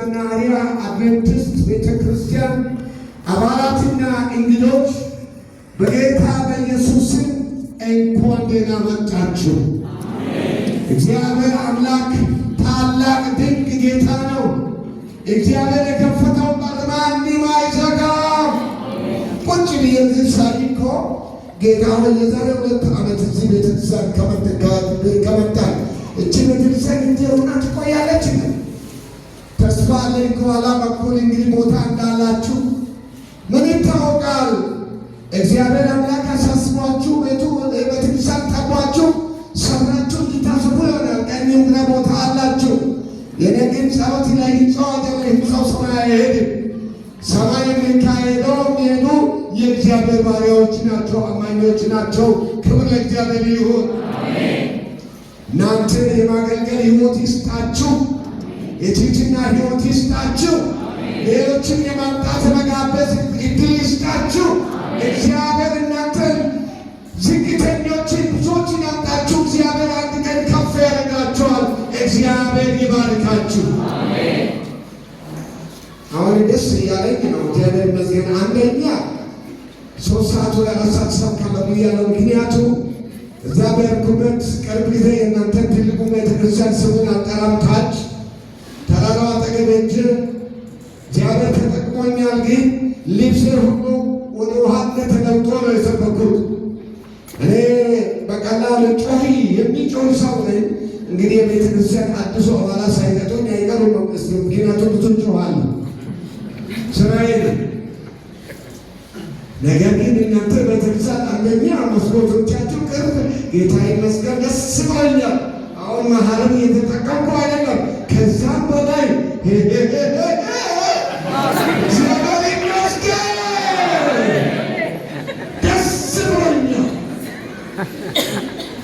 መናኸሪያ አድቬንቲስት ቤተ ክርስቲያን አባላትና እንግዶች በጌታ በኢየሱስ ስም እንኳን ደህና መጣችሁ። እግዚአብሔር አምላክ ታላቅ ድንቅ ጌታ ነው። እግዚአብሔር የከፈተው በር ማንም አይዘጋም። ቁጭ ብዬ እዚህ ሳይ እኮ ጌታ ሆይ የዛሬ 2 ዓመት እዚህ ቤተክርስቲያን ከመጣን እቺ ቤተክርስቲያን እንዲህ ሆና ትቆያለች። ተስፋ አለኝ ከኋላ በኩል እንግዲህ ቦታ እንዳላችሁ ምን ይታወቃል። እግዚአብሔር አምላክ አሳስቧችሁ ቤቱ ቤተክርስቲያን ጠቧችሁ ሰብራችሁ እንድታስቡ ይሆናል። ቀኝም ግራ ቦታ አላችሁ። የኔ ግን ጸሎት ላይ ህንፃው አይደለም። ህንፃው ሰማይ አይሄድም። ሰማይ የሚካሄደው የሚሄዱ የእግዚአብሔር ባሪያዎች ናቸው፣ አማኞች ናቸው። ክብር ለእግዚአብሔር ይሁን። እናንተን የማገልገል ሕይወት ይስጣችሁ። የትህትና ሕይወት ይስጣችሁ። ሌሎችን የማምጣት መጋበዝ እድል ይስጣችሁ። እግዚአብሔር እናንተን ዝቅተኞችን ብዙዎችን ያምጣችሁ። እግዚአብሔር አንድ ቀን ከፍ ያደርጋችኋል። እግዚአብሔር ይባርካችሁ። አሁን ደስ እያለኝ ነው። እግዚአብሔር ይመስገን። አንደኛ 3 ሰዓት ወይ 4 ሰዓት ሰብካለሁ ብያለሁ። ምክንያቱ እዛ በሄድኩበት ቅርብ ጊዜ የእናንተን ትልቁ ቤተክርስቲያን ስሙን አልጠራም፣ ታች ተራራው አጠገብ ሄጄ እግዚአብሔር ተጠቅሞኛል። ግን ልብሴ ሁሉ ወደ ውሃነት ተለውጦ ነው የሰበኩት። እኔ በቀላሉ ጮሂ የሚጮህ ሰው ነኝ። እንግዲህ የቤተ ክርስቲያን አዲሱ አባላት ሳይቀጡኝ አይቀሩም። ምክንያቱም ብዙ ጮኋለሁ፣ ስራዬ ነው። ነገር ግን እናንተ ቤተክርስቲያን አንደኛ መስኮቶቻችሁ ቅርብ፣ ጌታ ይመስገን ደስ ብሎኛል። አሁን መሀልን እየተጠቀምኩ አይደለም። ከዛም በላይ እግዚአብሔር ይመስገን ደስ ብሎኛል።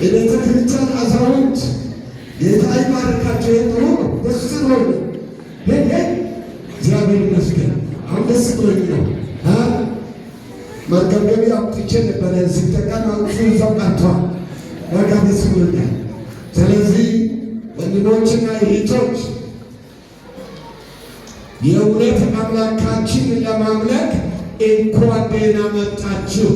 የቤተ ክርስቲያን አዛውንት ጌታ ይባርካቸው። ጥሩ ደስ ብሎኛል። እግዚአብሔር ይመስገን አሁን ደስ ብሎኝ ነው። መርገብገቢ አውጥቼ ነበረ ሲጠቀም እሱ እዛው ቀርቷል። በቃ ደስ ብሎኛል። ስለዚህ ወንድሞችና እህቶች የእውነት አምላካችንን ለማምለክ እንኳን ደህና መጣችሁ።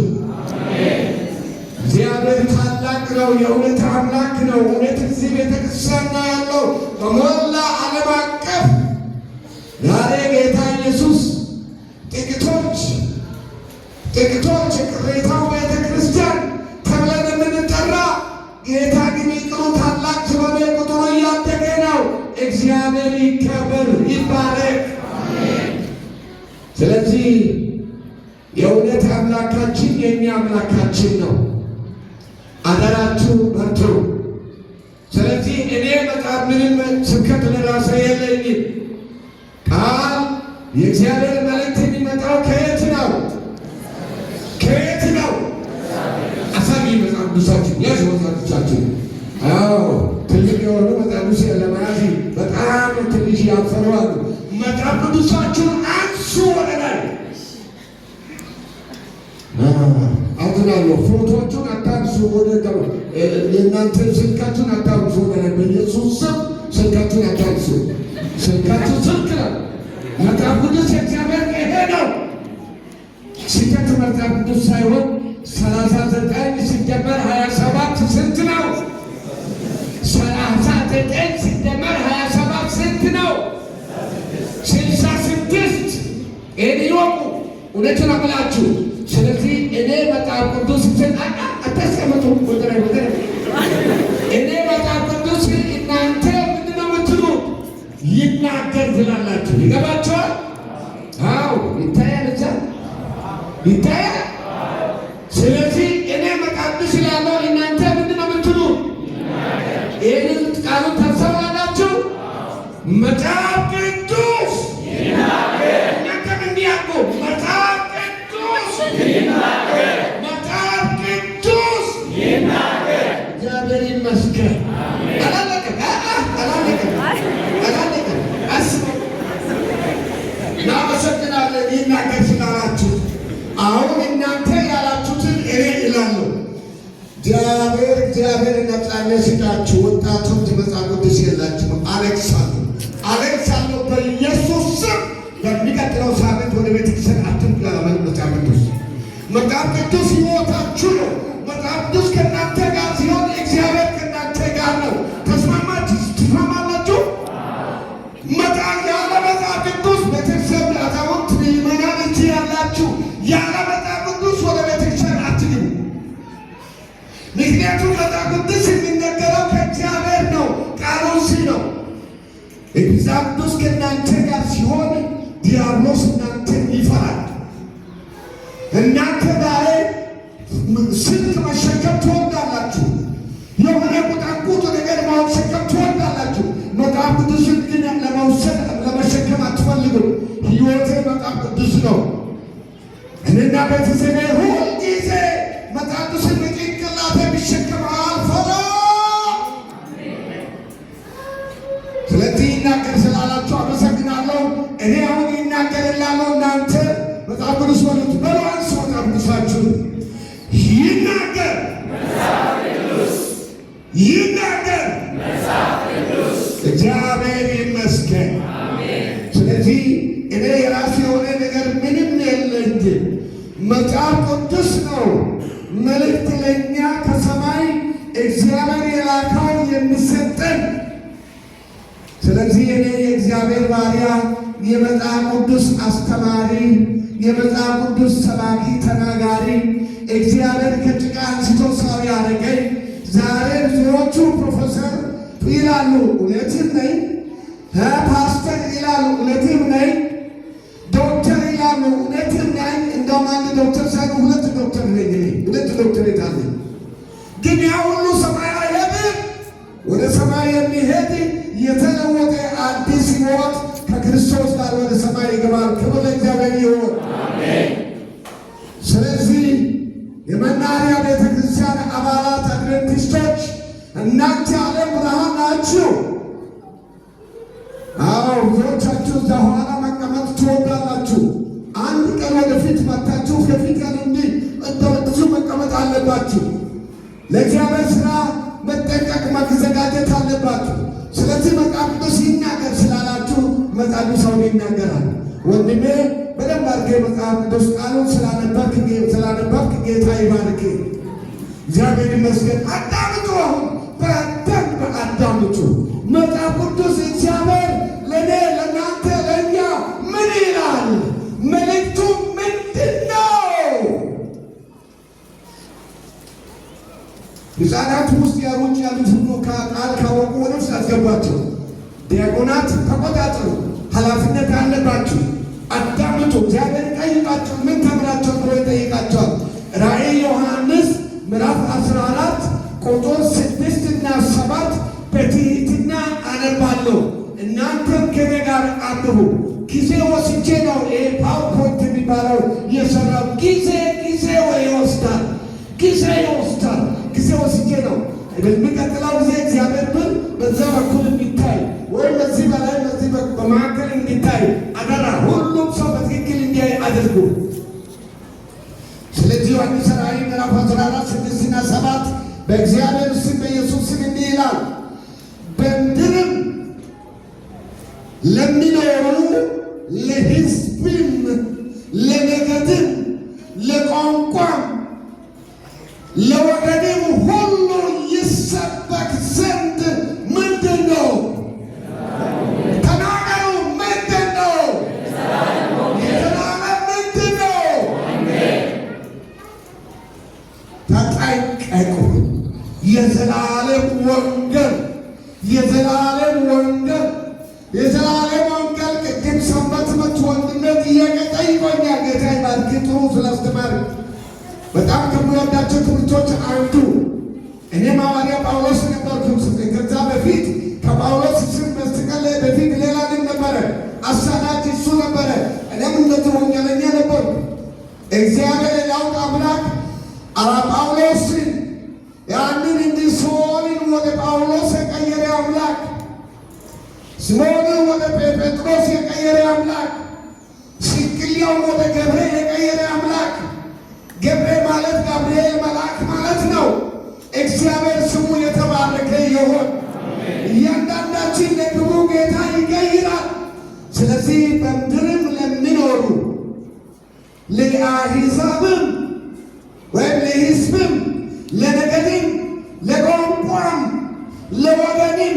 እግዚአብሔር ታላቅ ነው። የእውነት አምላክ ነው። እውነት እዚህ ቤተክርስቲያን ነው ያለው በሞላ ዓለም አቀፍ ዛሬ ጌታ ኢየሱስ ጥቂቶች ጥቂቶች ቅሬታው ቤተ ክርስቲያን ተብለን የምንጠራ ጌታ ግን ይቅሩ ታላቅ ስለሆነ ቁጥሩ እያደገ ነው። እግዚአብሔር ይከበር ይባረክ። ስለዚህ የእውነት አምላካችን የእኛ አምላካችን ነው። አደራችሁ በርቱ። ስለዚህ እኔ በጣም ምንም ስብከት ለራሴ የለኝም። ቃል የእግዚአብሔር መልእክት የሚመጣው ከየት ነው? ከየት ነው? አሳቢ መጽሐፍ ቅዱሳችን ያዝ፣ መጽሐፍ ቅዱሳችን። አዎ፣ ትልቅ የሆኑ መጽሐፍ ቅዱስ ለመያዝ በጣም ትንሽ ያፈሩ አሉ። መጽሐፍ ቅዱሳችሁን አንሱ ወደ ላይ። አዝናለሁ። ፎቶቹን አታንሱ፣ ወደ የእናንተ ስልካችሁን አታንሱ ወደ ላይ። በኢየሱስ ስም ስልካችሁን አታንሱ። ስልካችሁ ስልክ ነው። መጽሐፍ ቅዱስ የእግዚአብሔር ይሄ ነው። ስህተት መጽሐፍ ቅዱስ ሳይሆን 39 ሲደመር 27 ስንት ነው? 39 ሲደመር 27 ስንት ነው? 66። ይህን ይወቁ። እውነቱን አምላችሁ። ስለዚህ እኔ መጽሐፍ ቅዱስ አታስቀምጡ። እኔ መጽሐፍ ቅዱስ እናንተ ምንድን ነው የምትሉት? ይናገር ትላላችሁ። ይገባቸዋል? አዎ ይታያል፣ እዛ ይታያል። ስለዚህ እኔ መጽሐፍ ቅዱስ ስላለው እናንተ ምንድን ነው የምትሉት? ይህንን ቃሉን ታሰባላችሁ። መጽሐፍ ቅዱስ እናንተም እንዲህ አድርጉ። መጽሐፍ ቅዱስ፣ መጽሐፍ ቅዱስ። እግዚአብሔር ይመስገን። አላለቀም፣ አላለቀም፣ አላለቀም። አስበው። እናመሰግናለን ይናገር ስላላችሁ። አሁን እናንተ ያላችሁትን እኔ እላለሁ። እግዚአብሔር እግዚአብሔር ነጻነት ስጣችሁ። ወጣቶች መጽሐፍ ቅዱስ የላችሁም። አለቅሳለሁ፣ አለቅሳለሁ በኢየሱስ በሚቀጥለው ሳምንት ወደ ቤተክርስቲያን አትምጡ ያለ መጽሐፍ ቅዱስ። መጽሐፍ ቅዱስ ሕይወታችሁ ነው። መጽሐፍ ቅዱስ ከእናንተ ጋር ሲሆን እግዚአብሔር ከእናንተ ጋር ነው። ተስማማችሁ? ትስማማላችሁ? ያለ መጽሐፍ ቅዱስ ቤተክርስቲያን አዛውንት፣ ምዕመናን እዚህ ያላችሁ ያለ መጽሐፍ ቅዱስ ወደ ቤተክርስቲያን አትግቡ። ምክንያቱም መጽሐፍ ቅዱስ የሚነገረው ከእግዚአብሔር ነው፣ ቃሉ ሲ ነው። መጽሐፍ ቅዱስ ከእናንተ ጋር ሲሆን ዲያብሎስ እናንተን ይፈራል። እናንተ ዛሬ ስልክ መሸከም ትወዳላችሁ። የሆነ ቁጣቁጥ ነገር መሸከም ትወዳላችሁ። መጽሐፍ ቅዱስን ግን ለመውሰድ ለመሸከም አትፈልጉም። ሕይወቴ መጽሐፍ ቅዱስ ነው። እኔና ቤተሰቤ ሁልጊዜ መጽሐፍ ቅዱስን በጭንቅላቴ የሚሸከም አልፈራም። ስለዚህ ይናገር ስላላችሁ አመሰግናለሁ። እኔ አሁን ይናገርላለሁ፣ እናንተ መጽሐፍ ቅዱስ በሉት። በሉ አንሱ መጽሐፍ ቅዱሳችሁን። ይናገር ይናገር፣ እግዚአብሔር ይመስገን። ስለዚህ እኔ የራሴ የሆነ ነገር ምንም የለኝም። መጽሐፍ ቅዱስ ነው መልእክት ለእኛ ከሰማይ እግዚአብሔር የላከው የሚሰጠን። ስለዚህ እኔ የእግዚአብሔር ባሪያ፣ የመጽሐፍ ቅዱስ አስተማሪ፣ የመጽሐፍ ቅዱስ ሰባኪ ተናጋሪ፣ እግዚአብሔር ከጭቃ አንስቶ ሰው ያደረገኝ፣ ዛሬ ብዙዎቹ ፕሮፌሰር ይላሉ፣ እውነትም ነኝ። ፓስተር ይላሉ፣ እውነትም ነኝ። ዶክተር ይላሉ፣ እውነትም ነኝ። እንደውም አንድ ዶክተር ሳይሆን ሁለት ዶክተር ነኝ እኔ፣ ሁለት ዶክተሬት አለኝ። ግን ያ ሁሉ ሰማይ አይሄድም። ወደ ሰማይ የሚሄድ የተለወጠ አዲስ ሕይወት ከክርስቶስ ጋር ወደ ሰማይ ይገባል። ክብር ለእግዚአብሔር ይሁን። ስለዚህ የመናኸሪያ ቤተ ክርስቲያን አባላት አድቬንቲስቶች እናንተ የዓለም ብርሃን ናችሁ። አዎ፣ ብዙዎቻችሁ እዛ ኋላ መቀመጥ ትወዳላችሁ። አንድ ቀን ወደፊት መጥታችሁ ከፊት ያለ እንዲህ ብዙ መቀመጥ አለባችሁ። ለእግዚአብሔር ስራ መጠንቀቅ መዘጋጀት አለባችሁ። ስለዚህ መጽሐፍ ቅዱስ ይናገር ስላላችሁ መጽሐፍ ቅዱስ አሁን ይናገራል። ወንድሜ በደንብ አድርገህ መጽሐፍ ቅዱስ ቃሉን ስላነበብክ ጌታ ይባርክ። እግዚአብሔር ይመስገን። አዳምጡ፣ አሁን በደንብ አዳምጡ። መጽሐፍ ቅዱስ እግዚአብሔር ለእኔ፣ ለእናንተ፣ ለእኛ ምን ይላል? መልእክቱ ምንድን ነው? ሕፃናት ውስጥ ያሩጭ ያሉት ሁሉ ቃል ካወቁ ወደ ውስጥ አስገቧቸው። ዲያቆናት ተቆጣጠሩ፣ ኃላፊነት አለባችሁ። አዳምጡ። እግዚአብሔር ጠይቃቸው። ምን ተምራቸው ብሎ ይጠይቃቸዋል። ራእይ ዮሐንስ ምዕራፍ 14 ቁጥር 6 እና 7 በትህትና አነባለሁ። እናንተም ከኔ ጋር አንብቡ። ጊዜ ወስጄ ነው ይሄ PowerPoint የሚባለው የሰራው። ጊዜ ይወስዳል፣ ጊዜ ይወስዳል። ጊዜ ወስጄ ነው። በሚቀጥለው ጊዜ እግዚአብሔር ብል በዛ በኩል እንዲታይ ወይም በዚህ በላይ በዚህ በመካከል እንዲታይ አደራ። ሁሉም ሰው በትክክል እንዲያይ አድርጉ። ስለዚህ ዮሐንስ ራእይ ምዕራፍ 14 6 እና 7 በእግዚአብሔር ስም በኢየሱስ ስም እንዲህ ይላል፣ በምድርም ለሚኖሩ ለሕዝብም፣ ለነገድም፣ ለቋንቋም፣ ለወገንም ሁሉ ይሰበክ ዘንድ ምንድን ነው? ተናገሩ። ምንድን ነው? የዘላለም ምንድን ነው? ተጠንቀቁ። የዘላለም ወንጌል፣ የዘላለም ወንጌል፣ የዘላለም ወንጌል። ቅድም ሰንበት ትምህርት ወንድሜ ጥያቄ ጠይቆኛል። ጌታ ይባርክ። ጥሩ ስላስተማር በጣም ከምወዳቸው ትምህርቶች አንዱ። እኔም ሐዋርያ ጳውሎስ ነበርኩ። ከዛ በፊት ከጳውሎስ ስም በስተቀር በፊት ሌላ ንም ነበረ። አሳዳጅ እሱ ነበረ። እኔም እንደዚህ ወንጀለኛ ነበርኩ። እግዚአብሔር የለውጥ አምላክ አራ ጳውሎስን ያንን እንዲህ ሳኦልን ወደ ጳውሎስ የቀየረ አምላክ፣ ስምዖንን ወደ ጴጥሮስ የቀየረ አምላክ፣ ሲቅልያውን ወደ ገብሬ የቀየረ አምላክ፣ ገብሬ ማለት ጋብርኤል መልአክ ማለት ነው። እግዚአብሔር ስሙ የተባረከ ይሁን። እያንዳንዳችን ለክብሩ ጌታ ይቀይራል። ስለዚህ በምድርም ለሚኖሩ ለአሕዛብም ወይም ለሕዝብም ለነገድም ለቋንቋም ለወገንም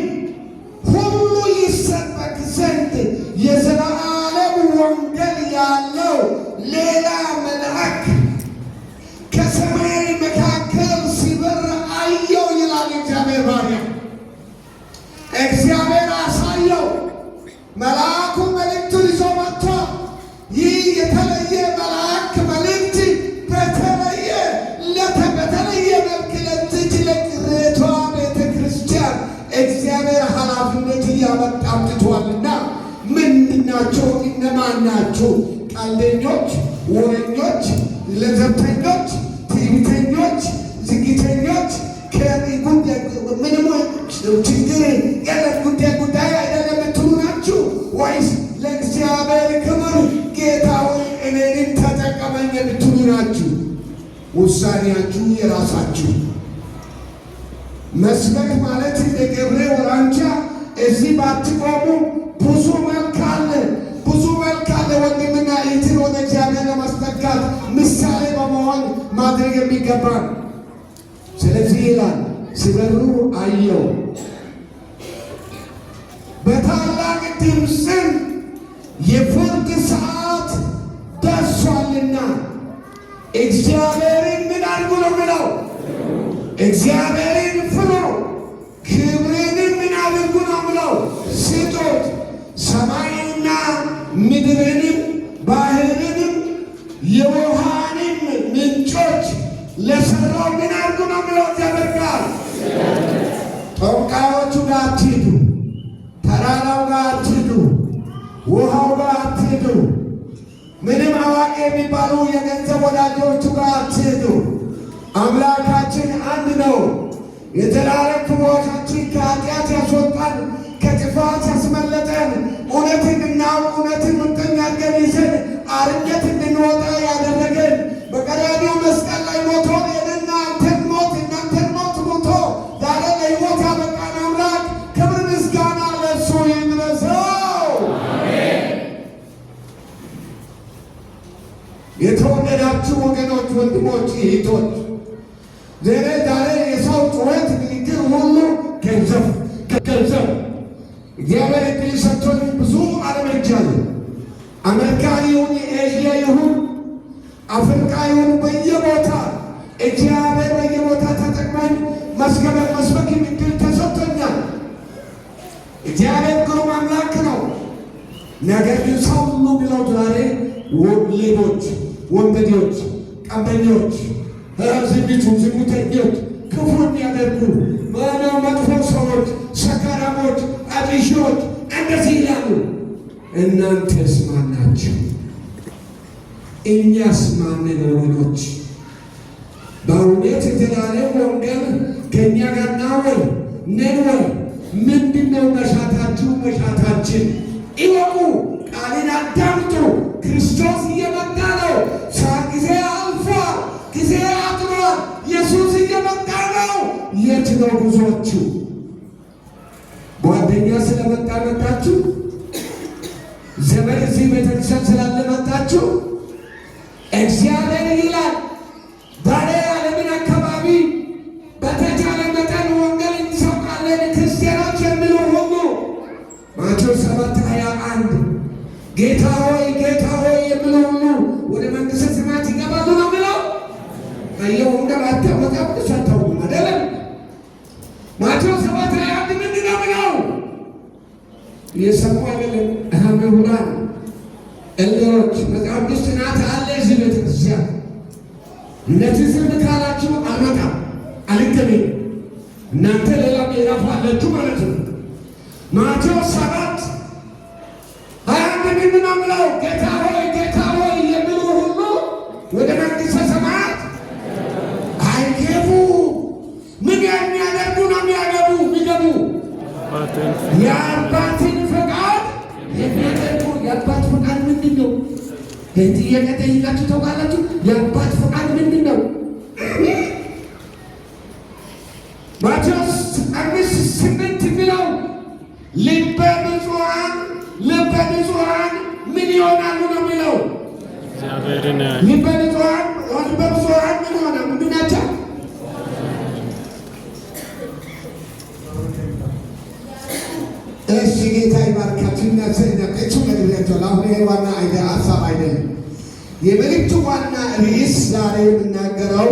ሁሉ ይሰበክ ዘንድ የዘላለም ወንጌል ያለው ሌላ መልአክ ከሰማይ መካከል ሲበር አየው ይላል እግዚአብሔር ባሪያ። እግዚአብሔር አሳየው። መልአኩ መልእክቱን ይዞ መጥቶ ይህ የተለየ መልአክ መልእክት በተለየ መልክ ለዚች ለቅሬቷ ቤተ ክርስቲያን እግዚአብሔር ኃላፊነት እያመጣ አምጥቷልና ምንድናቸው? እነማን ናቸው? ቀልደኞች፣ ወሬኞች፣ ለዘብተኞች፣ ትዕቢተኞች፣ ዝግተኞች ምንም ችግር የለም ጉዳይ ጉዳይ አይደለም የምትሉ ናችሁ ወይስ ለእግዚአብሔር ክብር ጌታ ሆይ እኔንም ተጠቀመኝ የምትሉ ናችሁ? ውሳኔያችሁ የራሳችሁ። መስበክ ማለት እንደ ገብሬ ወራንቻ እዚህ ባትቆሙ ብዙ መልክ አለ፣ ብዙ መልክ አለ። ወንድምና እህትን ወደ እግዚአብሔር ለማስጠጋት ምሳሌ በመሆን ማድረግ የሚገባን። ስለዚህ ይላል ሲበሩ አየው፣ በታላቅ ድምፅም የፍርድ ሰዓት ደርሷልና እግዚአብሔርን ምን አድርጉ ነው የሚለው? እግዚአብሔርን ፍሩ፣ ክብርንም ምን አድርጉ ነው የሚለው? ስጡት። ሰማይንና ምድርንም ባህርንም የውሃንም ምንጮች ለሠራው ምን አድርጉ ነው የሚለው እግዚአብሔር ቃል። ጠንቋዮቹ ጋር አትሂዱ፣ ተራራው ጋር አትሂዱ፣ ውሃው ጋር አትሂዱ፣ ምንም አዋቂ የሚባሉ የገንዘብ ወዳጆቹ ጋር አትሂዱ። አምላካችን አንድ ነው። የዘላለም ክቡራችን ከኃጢአት ያስወጣን፣ ከጥፋት ያስመለጠን፣ እውነትን እንድናውቅ እውነትን ምጥኝ አድርገን ይዘን አርነት እንድንወጣ ያደረገን በቀራንዮ መስቀል ላይ ሞቶ የእናንተን ሞት እናንተን ሞት ሞቶ ዛሬ ለሕይወት ያበቃን አምላክ ክብር ምስጋና ለእሱ ይድረሰው። የተወደዳችሁ ወገኖች፣ ወንድሞች፣ እህቶች ዛሬ ዛሬ የሰው ጩኸት ንግግር ሁሉ ገንዘብ ገንዘብ። እግዚአብሔር እድል ሰጥቶኝ ብዙ ዓለም ሄጃለሁ። አሜሪካ ይሁን ኤዥያ ይሁን አፍሪካ ይሁን በየቦታ እግዚአብሔር በየቦታ ተጠቅሞኝ መስበክ እድል ተሰጥቶኛል። እግዚአብሔር ግሩም አምላክ ነው። ነገር ግን ሰው ሁሉ ብለው ዛሬ ሌቦች፣ ወንበዴዎች፣ ቀበኞች፣ ዝንቱ ዝሙተኞች፣ ክፉ የሚያደርጉ መጥፎ ሰዎች፣ ሰካራሞች፣ አጢሾች እንደዚህ ይላሉ። እናንተስ ማን ናችሁ? እኛስ ማንን ወገኖች? በእውነት የዘላለም ወንጌል ከእኛ ጋር ነው ወይ? ነን ወይ? ምንድነው መሻታችሁ? መሻታችን ይወቁ። ቃልን አዳምጡ። ክርስቶስ እየመጣ ነው። ጊዜ አልፏል። ጊዜ አጥሯል። ኢየሱስ እየመጣ ነው። የት ነው ጉዟችሁ? ጓደኛ ስለመጣ መጣችሁ? ዘመድ እዚህ ቤተክርስቲያን ስላለ መጣችሁ? እግዚአብሔር ይላል ዛሬ ዓለምን አካባቢ በተቻለ መጠን ወንጌል እንሰብካለን ክርስቲያኖች የሚሉ ሁሉ ማቴዎስ 7:21 ጌታ ሆይ ጌታ ሆይ የሚሉ ሁሉ ወደ መንግሥተ ሰማያት ይገባሉ ነው የሚለው። አየው ወንጌል መጽሐፍ ቅዱስ አታውቁም አይደለም? ማቴዎስ 7:21 ምንድን ነው የሚለው? እየሰሙ አይደለም? ምሁራን እልሮች መጽሐፍ ቅዱስ ጥናት አለ እዚህ ቤተክርስቲያን። እነዚህ ዝም ካላችሁ አልመጣም፣ አልገናኝም። እናንተ ሌላ ምዕራፍ አላችሁ ማለት ነው። ማቴዎስ 7:21 ምንድን ነው የሚለው? ጌታ ሆይ ጌታ ሆይ የሚሉ ሁሉ ወደ መንግሥተ ሰማያት አይገቡ። ምን የሚያደርጉ ነው የሚያገቡ የሚገቡ? የአባትን ፈቃድ የሚያደርጉ። የአባት ፈቃድ ምንድን ነው? ይህን ጥያቄ ጠይቃችሁ ታውቃላችሁ? የአባት ፈቃድ ምንድን ነው? ማቴዎስ 5:8 የሚለው ልበ ንጹሐን ልበ ንጹሐን ምን ይሆናሉ ነው የሚለው? እግዚአብሔርን ያዩ። ልበ ንጹሐን፣ ልበ ብፁዓን ምን ሆነ? ምንድን ናቸው? እሺ፣ ጌታ ይባርካችሁ። እሱ ነግሬያቸዋለሁ። አሁን ይሄ ዋና ሀሳብ አይደለም። የመልእክቱ ዋና ርዕስ ዛሬ የምናገረው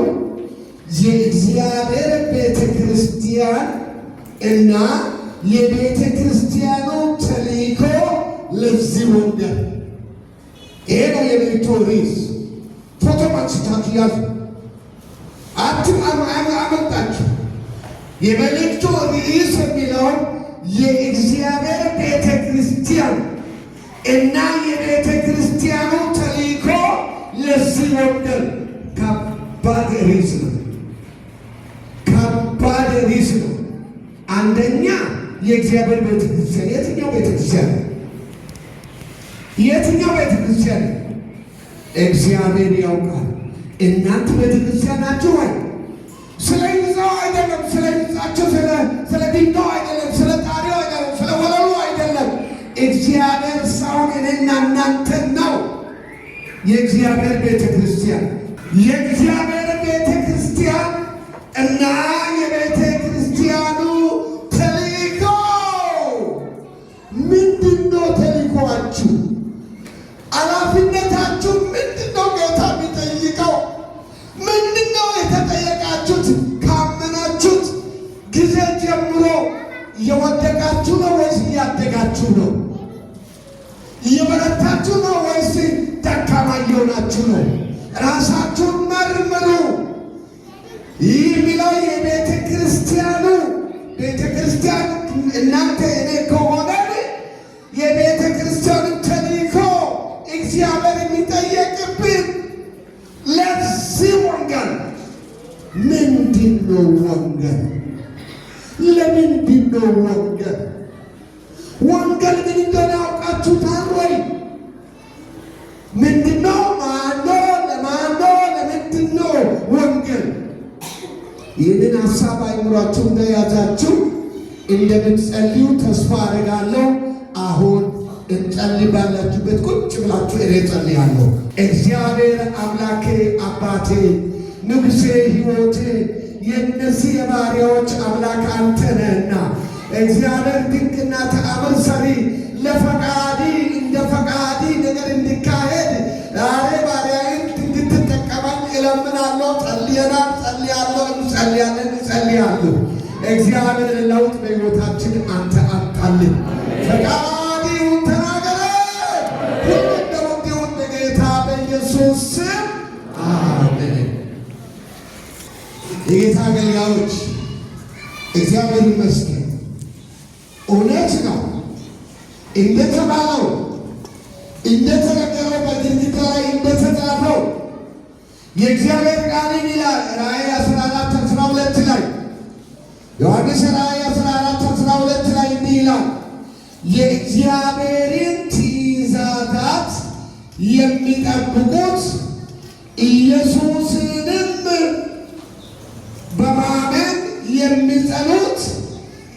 የእግዚአብሔር ቤተ ክርስቲያን እና የቤተ ክርስቲያኑ ተልእኮ ለዚህ ወንጌል። ይሄ ነው የመልእክቱ ርዕስ። ፎቶ አንስታችሁ ያዙ። አመጣችሁ። የመልእክቱ ርዕስ የሚለው የእግዚአብሔር ቤተ ክርስቲያን እና የቤተ ክርስቲያኑ ተልእኮ ለዚህ ወንጌል። ከባድ ርዕስ ነው። ከባድ ርዕስ ነው። አንደኛ የእግዚአብሔር ቤተ ክርስቲያን፣ የትኛው ቤተ ክርስቲያን? የትኛው ቤተ ክርስቲያን? እግዚአብሔር ያውቃል። እናንተ ቤተ ክርስቲያን ናችሁ ወይ? ስለ ሕንፃው አይደለም፣ ስለ ሕንፃቸው፣ ስለ ድንጋዩ አይደለም፣ ስለ ጣሪያው አይደለም፣ ስለ ወለሉ አይደለም። እግዚአብሔር ሰውን እኔና እናንተ ነው። የእግዚአብሔር ቤተ ክርስቲያን፣ የእግዚአብሔር ቤተ ክርስቲያን እና የቤተ ክርስቲያኑ ተልእኮ ምንድን ነው? ተልእኮአችሁ፣ ኃላፊነታችሁ ምንድን ነው? ጌታ የሚጠይቀው ምንድን ነው? የተጠየቃችሁት ካመናችሁት ጊዜ ጀምሮ እየወደቃችሁ ነው ወይስ እያደጋችሁ ነው? እየበረታችሁ ነው ወይስ ደካማ እየሆናችሁ ነው? ራሳችሁን መርምሩ። ይህ የሚለው የቤተ ክርስቲያኑ፣ ቤተ ክርስቲያን እናንተ እኔ ከሆነ፣ የቤተ ክርስቲያኑ ተልእኮ እግዚአብሔር የሚጠየቅብን ለዚህ ወንጌል ምንድን ነው? ወንጌል ለምንድን ነው? ወንጌል፣ ወንጌል ምን እንደሆነ ያውቃችሁታል ወይ? ምንድን ነው? ማነው? ለማነው? ለምንድን ነው ወንጌል? ይህንን ሀሳብ አይምሯችሁ እንደያዛችሁ እንደምትጸልዩ ተስፋ አደርጋለሁ። አሁን እንጸልይ። ባላችሁበት ቁጭ ብላችሁ እኔ እጸልያለሁ። እግዚአብሔር አምላኬ፣ አባቴ፣ ንጉሴ፣ ሕይወቴ፣ የእነዚህ የባሪያዎች አምላክ አንተ ነህና፣ እግዚአብሔር ድንቅና ተአምር ሰሪ፣ ለፈቃዲ እንደ ፈቃዲ ነገር እንዲካሄድ ዛሬ ባሪያዬን እንድትጠቀመኝ እለምናለሁ። ጸልየናል፣ ጸልያለሁ፣ እንጸልያለን፣ እንጸልያለሁ። እግዚአብሔር ለውጥ በሕይወታችን አንተ አምጣልን። ፈቃዲውን ተናገረ። ሁሉ እንደ ወዲውን በጌታ በኢየሱስ ስም አሜን። የጌታ አገልጋዮች፣ እግዚአብሔር ይመስገን። እውነት ነው፣ እንደተባለው፣ እንደተነገረው፣ በግድግዳ ላይ እንደተጻፈው የእግዚአብሔር ቃል ይላል ራእይ 14 12 ላይ፣ ዮሐንስ ራእይ 14 12 ላይ እንዲህ ይላል፣ የእግዚአብሔርን ትእዛዛት የሚጠብቁት ኢየሱስንም በማመን የሚጸኑት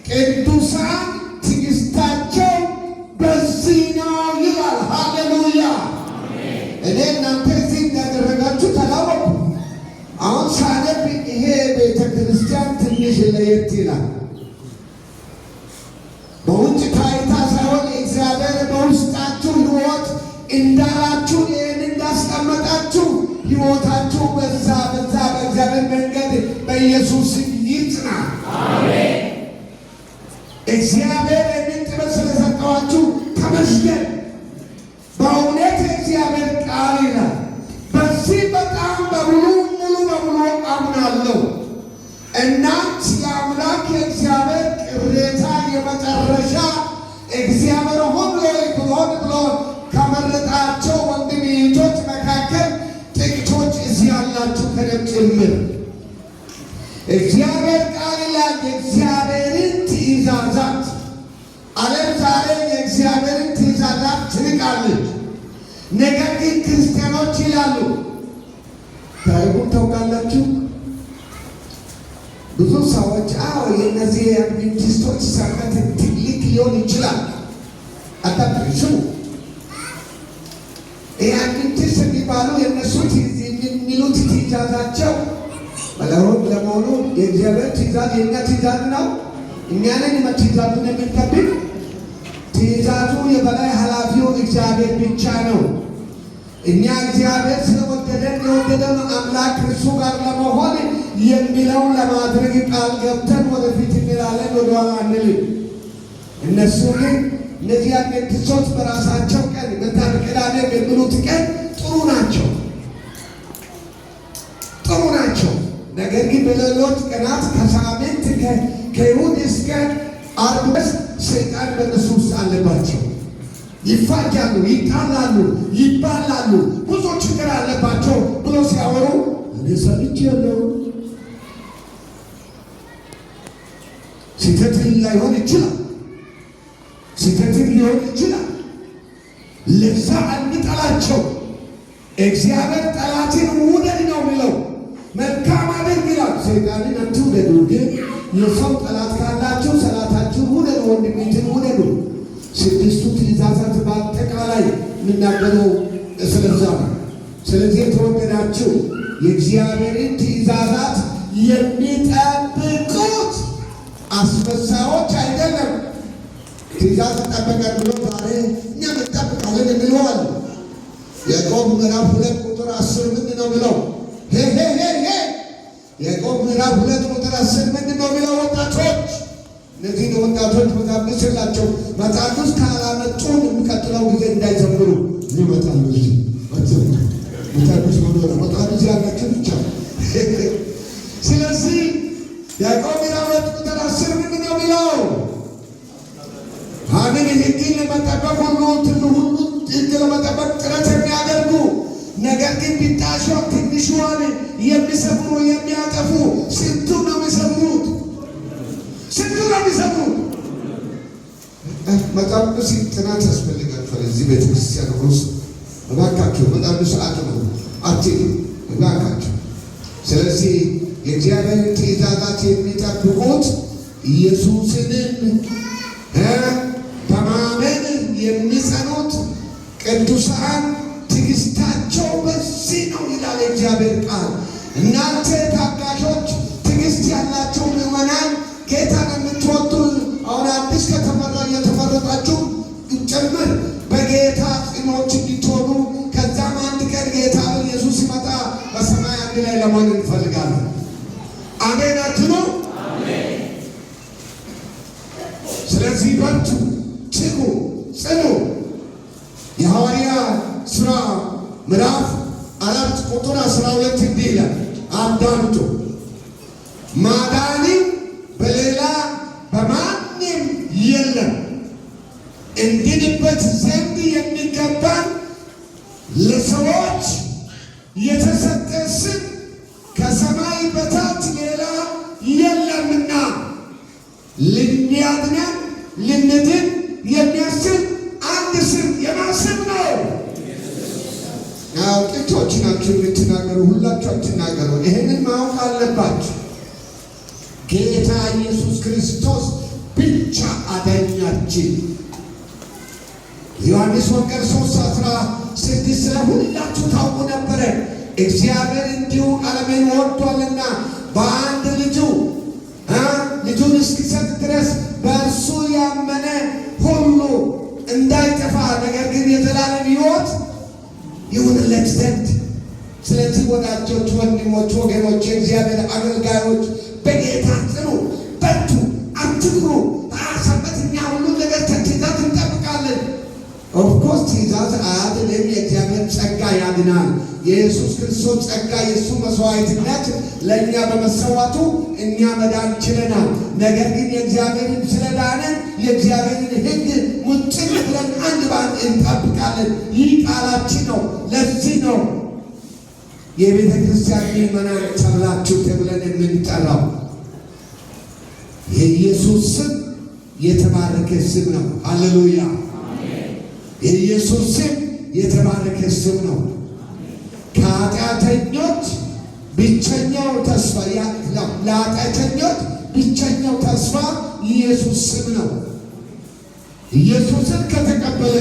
ቅዱሳን ትዕግስታቸው በዚህ ነው ይላል። ሃሌሉያ! እኔ እናንተ እዚህ እንዳደረጋችሁ ተላወቁ። አሁን ሳነብ ይሄ ቤተ ክርስቲያን ትንሽ ለየት ይላል። በውጭ ታይታ ሳይሆን እግዚአብሔር በውስጣችሁ ሕይወት እንዳላችሁ፣ ይህን እንዳስቀመጣችሁ፣ ሕይወታችሁ በዛ በእግዚአብሔር መንገድ በኢየሱስ ይጽና። እግዚአብሔር ይህንን ጥበብ ስለሰጠዋችሁ ተመስገን። በእውነት እግዚአብሔር ቃል ይላል። በዚህ በጣም በሙሉ ሙሉ በሙሉ አምናለሁ። እናንት የአምላክ የእግዚአብሔር ቅሬታ፣ የመጨረሻ እግዚአብሔር ሆን ሆን ብሎ ከመረጣቸው ወንድም እህቶች መካከል ጥቂቶች እዚህ ያላችሁ ከእኔም ጭምር። እግዚአብሔር ቃል ይላል የእግዚአብሔርን ትእዛዛት፣ ዓለም ዛሬ የእግዚአብሔርን ትእዛዛት ትንቃለች። ነገር ግን ክርስቲያኖች ይላሉ፣ ታሪኩን ታውቃላችሁ። ብዙ ሰዎች አዎ የእነዚህ የአድቬንቲስቶች ሰንበት ትልቅ ሊሆን ይችላል። አታምጡ፣ ስሙ። ይህ አድቬንቲስት የሚባለው የሚባሉ የእነሱ የሚሉት ትእዛዛቸው ለመሆኑ የእግዚአብሔር ትእዛዝ የእኛ ትእዛዝ ነው? እኛንን ትእዛዙን የምንጠብቅ? ትእዛዙ የበላይ ኃላፊው እግዚአብሔር ብቻ ነው። እኛ እግዚአብሔር ስለወደደን የወደደን አምላክ እርሱ ጋር ለመሆን የሚለውን ለማድረግ ቃል ገብተን ወደፊት እንላለን፣ ወደኋላ አንልም። እነሱ ግን እነዚህ አድቬንቲስቶች በራሳቸው ቀን በታን ቅዳሜ የሚሉት ቀን ጥሩ ናቸው፣ ጥሩ ናቸው። ነገር ግን በሌሎች ቀናት ከሳምንት ከእሑድ እስከ ዓርብ ድረስ ሰይጣን በእነሱ ውስጥ አለባቸው። ይፋጃሉ፣ ይጣላሉ፣ ይባላሉ፣ ብዙ ችግር አለባቸው ብሎ ሲያወሩ እኔ ሰምቻለሁ። ስህተት ላይሆን ይችላል፣ ስህተትን ሊሆን ይችላል። ለዛ አንጠላቸው። እግዚአብሔር ጠላትን ውደድ ነው የሚለው፣ መልካም አድርግ ይላል። ሰይጣንን አትውደዱ፣ ግን የሰው ጠላት ካላችሁ ሰላታችሁን ውደዱ፣ ወንድሜትን ውደዱ። ስድስቱ ትእዛዛት በአጠቃላይ የሚናገረው ስለዛ ነው። ስለዚህ የተወደዳችሁ የእግዚአብሔርን ትእዛዛት የሚጠብቁት አስመሳዮች አይደለም። ትእዛዝ ይጠበቃል ብሎ ዛሬ እኛ እንጠብቃለን የሚሉ አሉ። ያዕቆብ ምዕራፍ 2 ቁጥር 10 ምንድን ነው የሚለው? ሄ ሄ ሄ ሄ ያዕቆብ ምዕራፍ 2 ቁጥር 10 ምንድን ነው የሚለው? ወጣቶች፣ እነዚህን ወጣቶች መጽሐፍ ቅዱስ የላቸው። መጽሐፍ ቅዱስ ካላመጡ የሚቀጥለው ጊዜ እንዳይዘምሩ ይመጣሉ። እዚህ መጽሐፍ ቅዱስ መኖር መጽሐፍ ቅዱስ ያላቸው ብቻ። ስለዚህ ያዕቆብ ምዕራፍ 2 ቁጥር 10 ምንድን ነው የሚለው? አምን ሕግን ለመጠበቅ ሁሉ ሁሉ ሕግ ለመጠበቅ ጥረት የሚያደርጉ ነገር ግን ቢጣሿ ትንሿን የሚሰብሩ የሚያጠፉ ስንቱ ነው የሚሰብሩት? ስንቱ ነው የሚሰብሩት? መጽሐፍ ቅዱስ ጥናት ያስፈልጋቸዋል። እዚህ ቤተክርስቲያን ውስጥ እባካችሁ መጽሐፍ ቅዱስ አጥኑ፣ አትሉ እባካችሁ። ስለዚህ የእግዚአብሔርን ትእዛዛት የሚጠብቁት ኢየሱስንም በማመን የሚጸኑት ቅዱሳን ትዕግስታቸው በዚህ ነው ይላል የእግዚአብሔር ቃል። እናንተ ታጋሾች፣ ትዕግስት ያላቸው ምዕመናን፣ ጌታን የምትወዱ አሁን አዲስ የተመረጣችሁ ጭምር በጌታ ጽኖች እንድትሆኑ ከዛም አንድ ቀን ጌታ ኢየሱስ ሲመጣ በሰማይ አንድ ላይ ለመሆን እንፈልጋለን። አሜን አትሉ? ስለዚህ በርቱ፣ ትጉ፣ ጽኑ። የሐዋርያ ሥራ ምዕራፍ 4 ቁጥር 12 እንዲህ ይላል። አዳምጡ። ማዳንም በሌላ በማንም የለም፣ እንድንበት ዘንድ የሚገባን ለሰዎች የተሰጠ ስም ከሰማይ በታች ሌላ የለምና ሊያድነን ልንድን የሚያስችል አንድ ስም የማን ስም ነው? ጥቂቶች ናችሁ የምትናገሩ፣ ሁላችሁ አትናገሩ። ይህንን ማወቅ አለባችሁ። ጌታ ኢየሱስ ክርስቶስ ብቻ አዳኛችን። ዮሐንስ ወንጌል 3:16 ስለ ሁላችሁ ታውቁ ነበረ። እግዚአብሔር እንዲሁ ዓለምን ወዷልና በአንድ ልጁ ልጁን እስኪሰጥ ድረስ በእርሱ ያመነ ሁሉ እንዳይጠፋ ነገር ግን የዘላለም ሕይወት ይሁንለት ዘንድ። ስለዚህ ወዳጆች፣ ወንድሞች፣ ወገኖች፣ የእግዚአብሔር አገልጋዮች በጌታ ጽኑ፣ በርቱ፣ አትፍሩ። ሰንበት እኛ ሁሉን ነገር ትእዛዝ እንጠብቃለን። Of course ትእዛዝ አያድንም፣ የእግዚአብሔር ጸጋ ያድናል። የኢየሱስ ክርስቶስ ጸጋ የእሱ መስዋዕትነት ለእኛ በመሰዋቱ እኛ መዳን ችለናል። ነገር ግን የእግዚአብሔርን ስለዳንን የእግዚአብሔርን ሕግ ሙጥኝ ብለን አንድ በአንድ እንጠብቃለን። ይህ ቃላችን ነው። ለዚህ ነው የቤተ ክርስቲያን ምዕመናን ተብላችሁ ተብለን የምንጠራው። የኢየሱስ ስም የተባረከ ስም ነው። ሃሌሉያ! የኢየሱስ ስም የተባረከ ስም ነው። ከኃጢአተኞች ብቸኛው ተስፋ ለኃጢአተኞች ብቸኛው ተስፋ ኢየሱስ ስም ነው። ኢየሱስን ከተቀበለ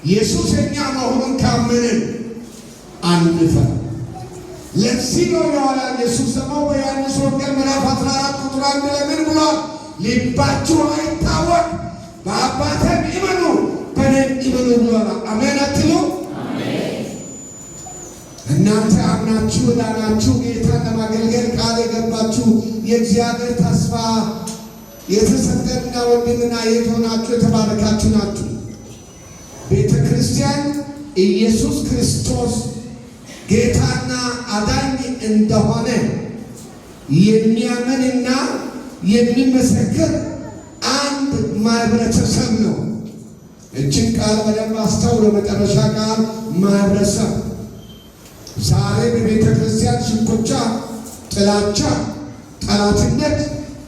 ኢየሱስ የኛ መሆኑን ካመንን አንፈራም። ለዚህ ነው የኋላ ኢየሱስ ደግሞ በዮሐንስ ወንጌል ምዕራፍ 14 ቁጥር 1 ላይ ምን ብሏል? ልባችሁ አይታወክ፣ በአባቴም እመኑ፣ በእኔም እመኑ ብሏል። አሜን አትሉ? እናንተ አምናችሁ ዳናችሁ፣ ጌታን ለማገልገል ቃል የገባችሁ፣ የእግዚአብሔር ተስፋ የተሰጠንና ወንድምና እህት ሆናችሁ የተባረካችሁ ናችሁ። ቤተ ክርስቲያን ኢየሱስ ክርስቶስ ጌታና አዳኝ እንደሆነ የሚያምንና የሚመሰክር አንድ ማህበረተሰብ ነው። እችን ቃል በደንብ አስተውሎ፣ መጨረሻ ቃል ማህበረሰብ። ዛሬ በቤተ ክርስቲያን ሽኩቻ፣ ጥላቻ፣ ጠላትነት፣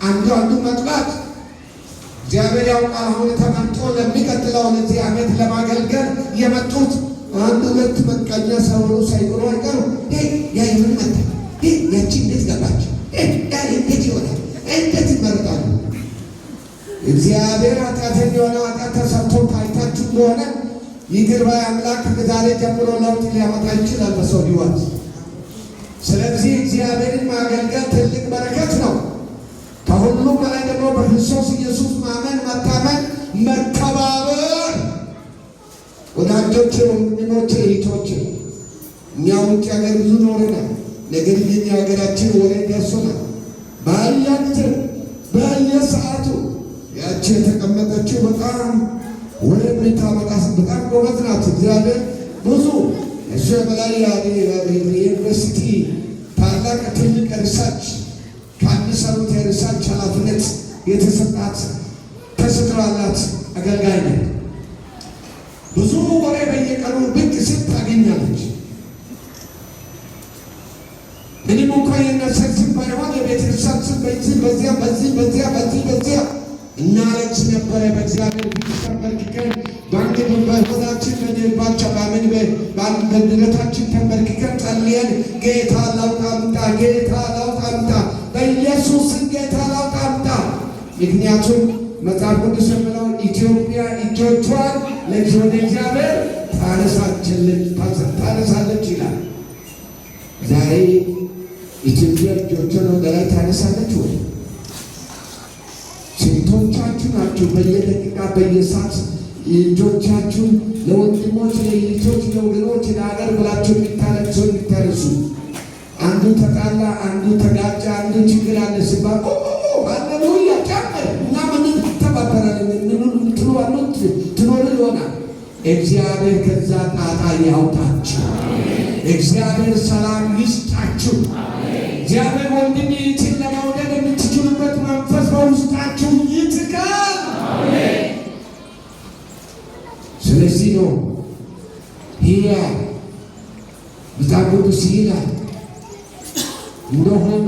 አንዱ አንዱ መጥላት፣ እግዚአብሔር ያውቃል። አሁን ተመርጦ ለሚቀጥለው ለዚህ ዓመት ለማገልገል የመጡት አንድ ሁለት መቀኛ ሰውሩ ሳይኖሩ አይቀሩም። ያ የምን መጣ? ያቺ እንዴት ገባች? ያ እንዴት ይሆናል? እንዴት ይመረጣሉ? እግዚአብሔር ኃጢአተኛ የሆነ ኃጢአት ተሰርቶ ታይታችሁ እንደሆነ ይቅር ባይ አምላክ ከዛሬ ጀምሮ ለውጥ ሊያመጣ ይችላል በሰው ሕይወት። ስለዚህ እግዚአብሔርን ማገልገል ትልቅ በረከት ነው። ከሁሉም በላይ ደግሞ በክርስቶስ ኢየሱስ ማመን፣ መታመን፣ መተባበር። ወዳጆቼ፣ ወንድሞቼ፣ እህቶቼ፣ እኛ ውጭ ሀገር ብዙ ኖረናል። ነገር ግን የሀገራችን ወሬ ደርሶናል። በየጊዜው በየሰዓቱ ያቺ የተቀመጠችው በጣም ወሬ የምታመጣ በጣም ጎበዝ ናት። እግዚአብሔር ብዙ እሱ የበላይ የዩኒቨርሲቲ ታላቅ ትልቅ research ከሚሰሩት የ research ኃላፊነት የተሰጣት ተሰጥቷላት አገልጋይ ናት። ብዙ ወሬ በየቀኑ ብቅ ስል ታገኛለች። ምንም እንኳን የነርሰን ስም ባይሆን የቤተክርስቲያን ስም በዚህ በዚያ በዚህ በዚያ በዚህ በዚያ እናለቅስ ነበረ። በእግዚአብሔር ፊት ተንበርክከን በአንድ በሆዳችን በጀርባችን በምን በደረታችን ተንበርክከን ጸልየን ጌታ ለውጥ አምጣ፣ ጌታ ለውጥ አምጣ፣ በኢየሱስ ጌታ ለውጥ አምጣ። ምክንያቱም መጽሐፍ ቅዱስ የሚለው ኢትዮጵያ እጆቿን ለእግዚአብሔር ታነሳለች ይላል። ዛሬ ኢትዮጵያ እጆቿን ወደ ላይ ታነሳለች ወይ? ስንቶቻችሁ ናችሁ በየደቂቃ በየሰዓት እጆቻችሁን ለወንድሞች፣ ለእህቶች፣ ለወገኖች፣ ለሀገር ብላችሁ የሚታለቅሱ የሚታነሱ? አንዱ ተጣላ፣ አንዱ ተጋጨ፣ አንዱ ችግር አለ ሲባል ሃሌሉያ ጨምር እና ምን ተባበራለን ትሉ ትኖር ይሆናል። እግዚአብሔር ከዛ ጣጣ ያውጣችሁ። እግዚአብሔር ሰላም ይስጣችሁ። እግዚአብሔር ወንድም እህትን ለመውደድ የምትችሉበት መንፈስ በውስጣችሁ ይትካል። ስለዚህ ነው ሕያው መጽሐፍ ቅዱስ ይላል እንደሆኑ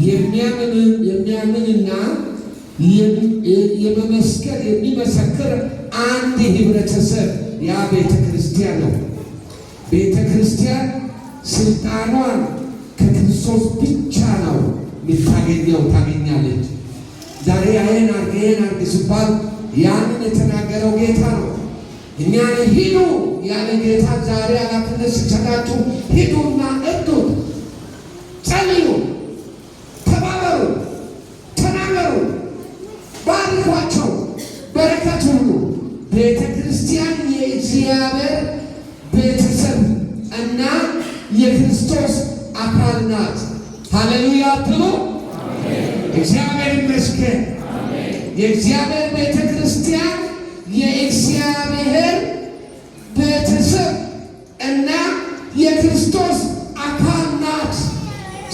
የሚያምንና የመመስከር የሚመሰክር አንድ ህብረተሰብ ያ ቤተ ክርስቲያን ነው። ቤተ ክርስቲያን ስልጣኗን ከክርስቶስ ብቻ ነው የምታገኘው፣ ታገኛለች። ዛሬ ይሄን አድርግ ይሄን አድርግ ሲባል ያንን የተናገረው ጌታ ነው። እኛን ሂዱ ያለ ጌታ ዛሬ ኃላፊነት ሲሰጣችሁ ሂዱና እርዱት፣ ጸልዩ፣ ተባበሩ፣ ተናገሩ፣ ባርኳቸው፣ በረከት ሁሉ። ቤተ ክርስቲያን የእግዚአብሔር ቤተሰብ እና የክርስቶስ አካል ናት። ሃሌሉያ ትሉ እግዚአብሔር ይመስገን። የእግዚአብሔር ቤተ ክርስቲያን የእግዚአብሔር ቤተሰብ እና የክርስቶስ አካል ናት።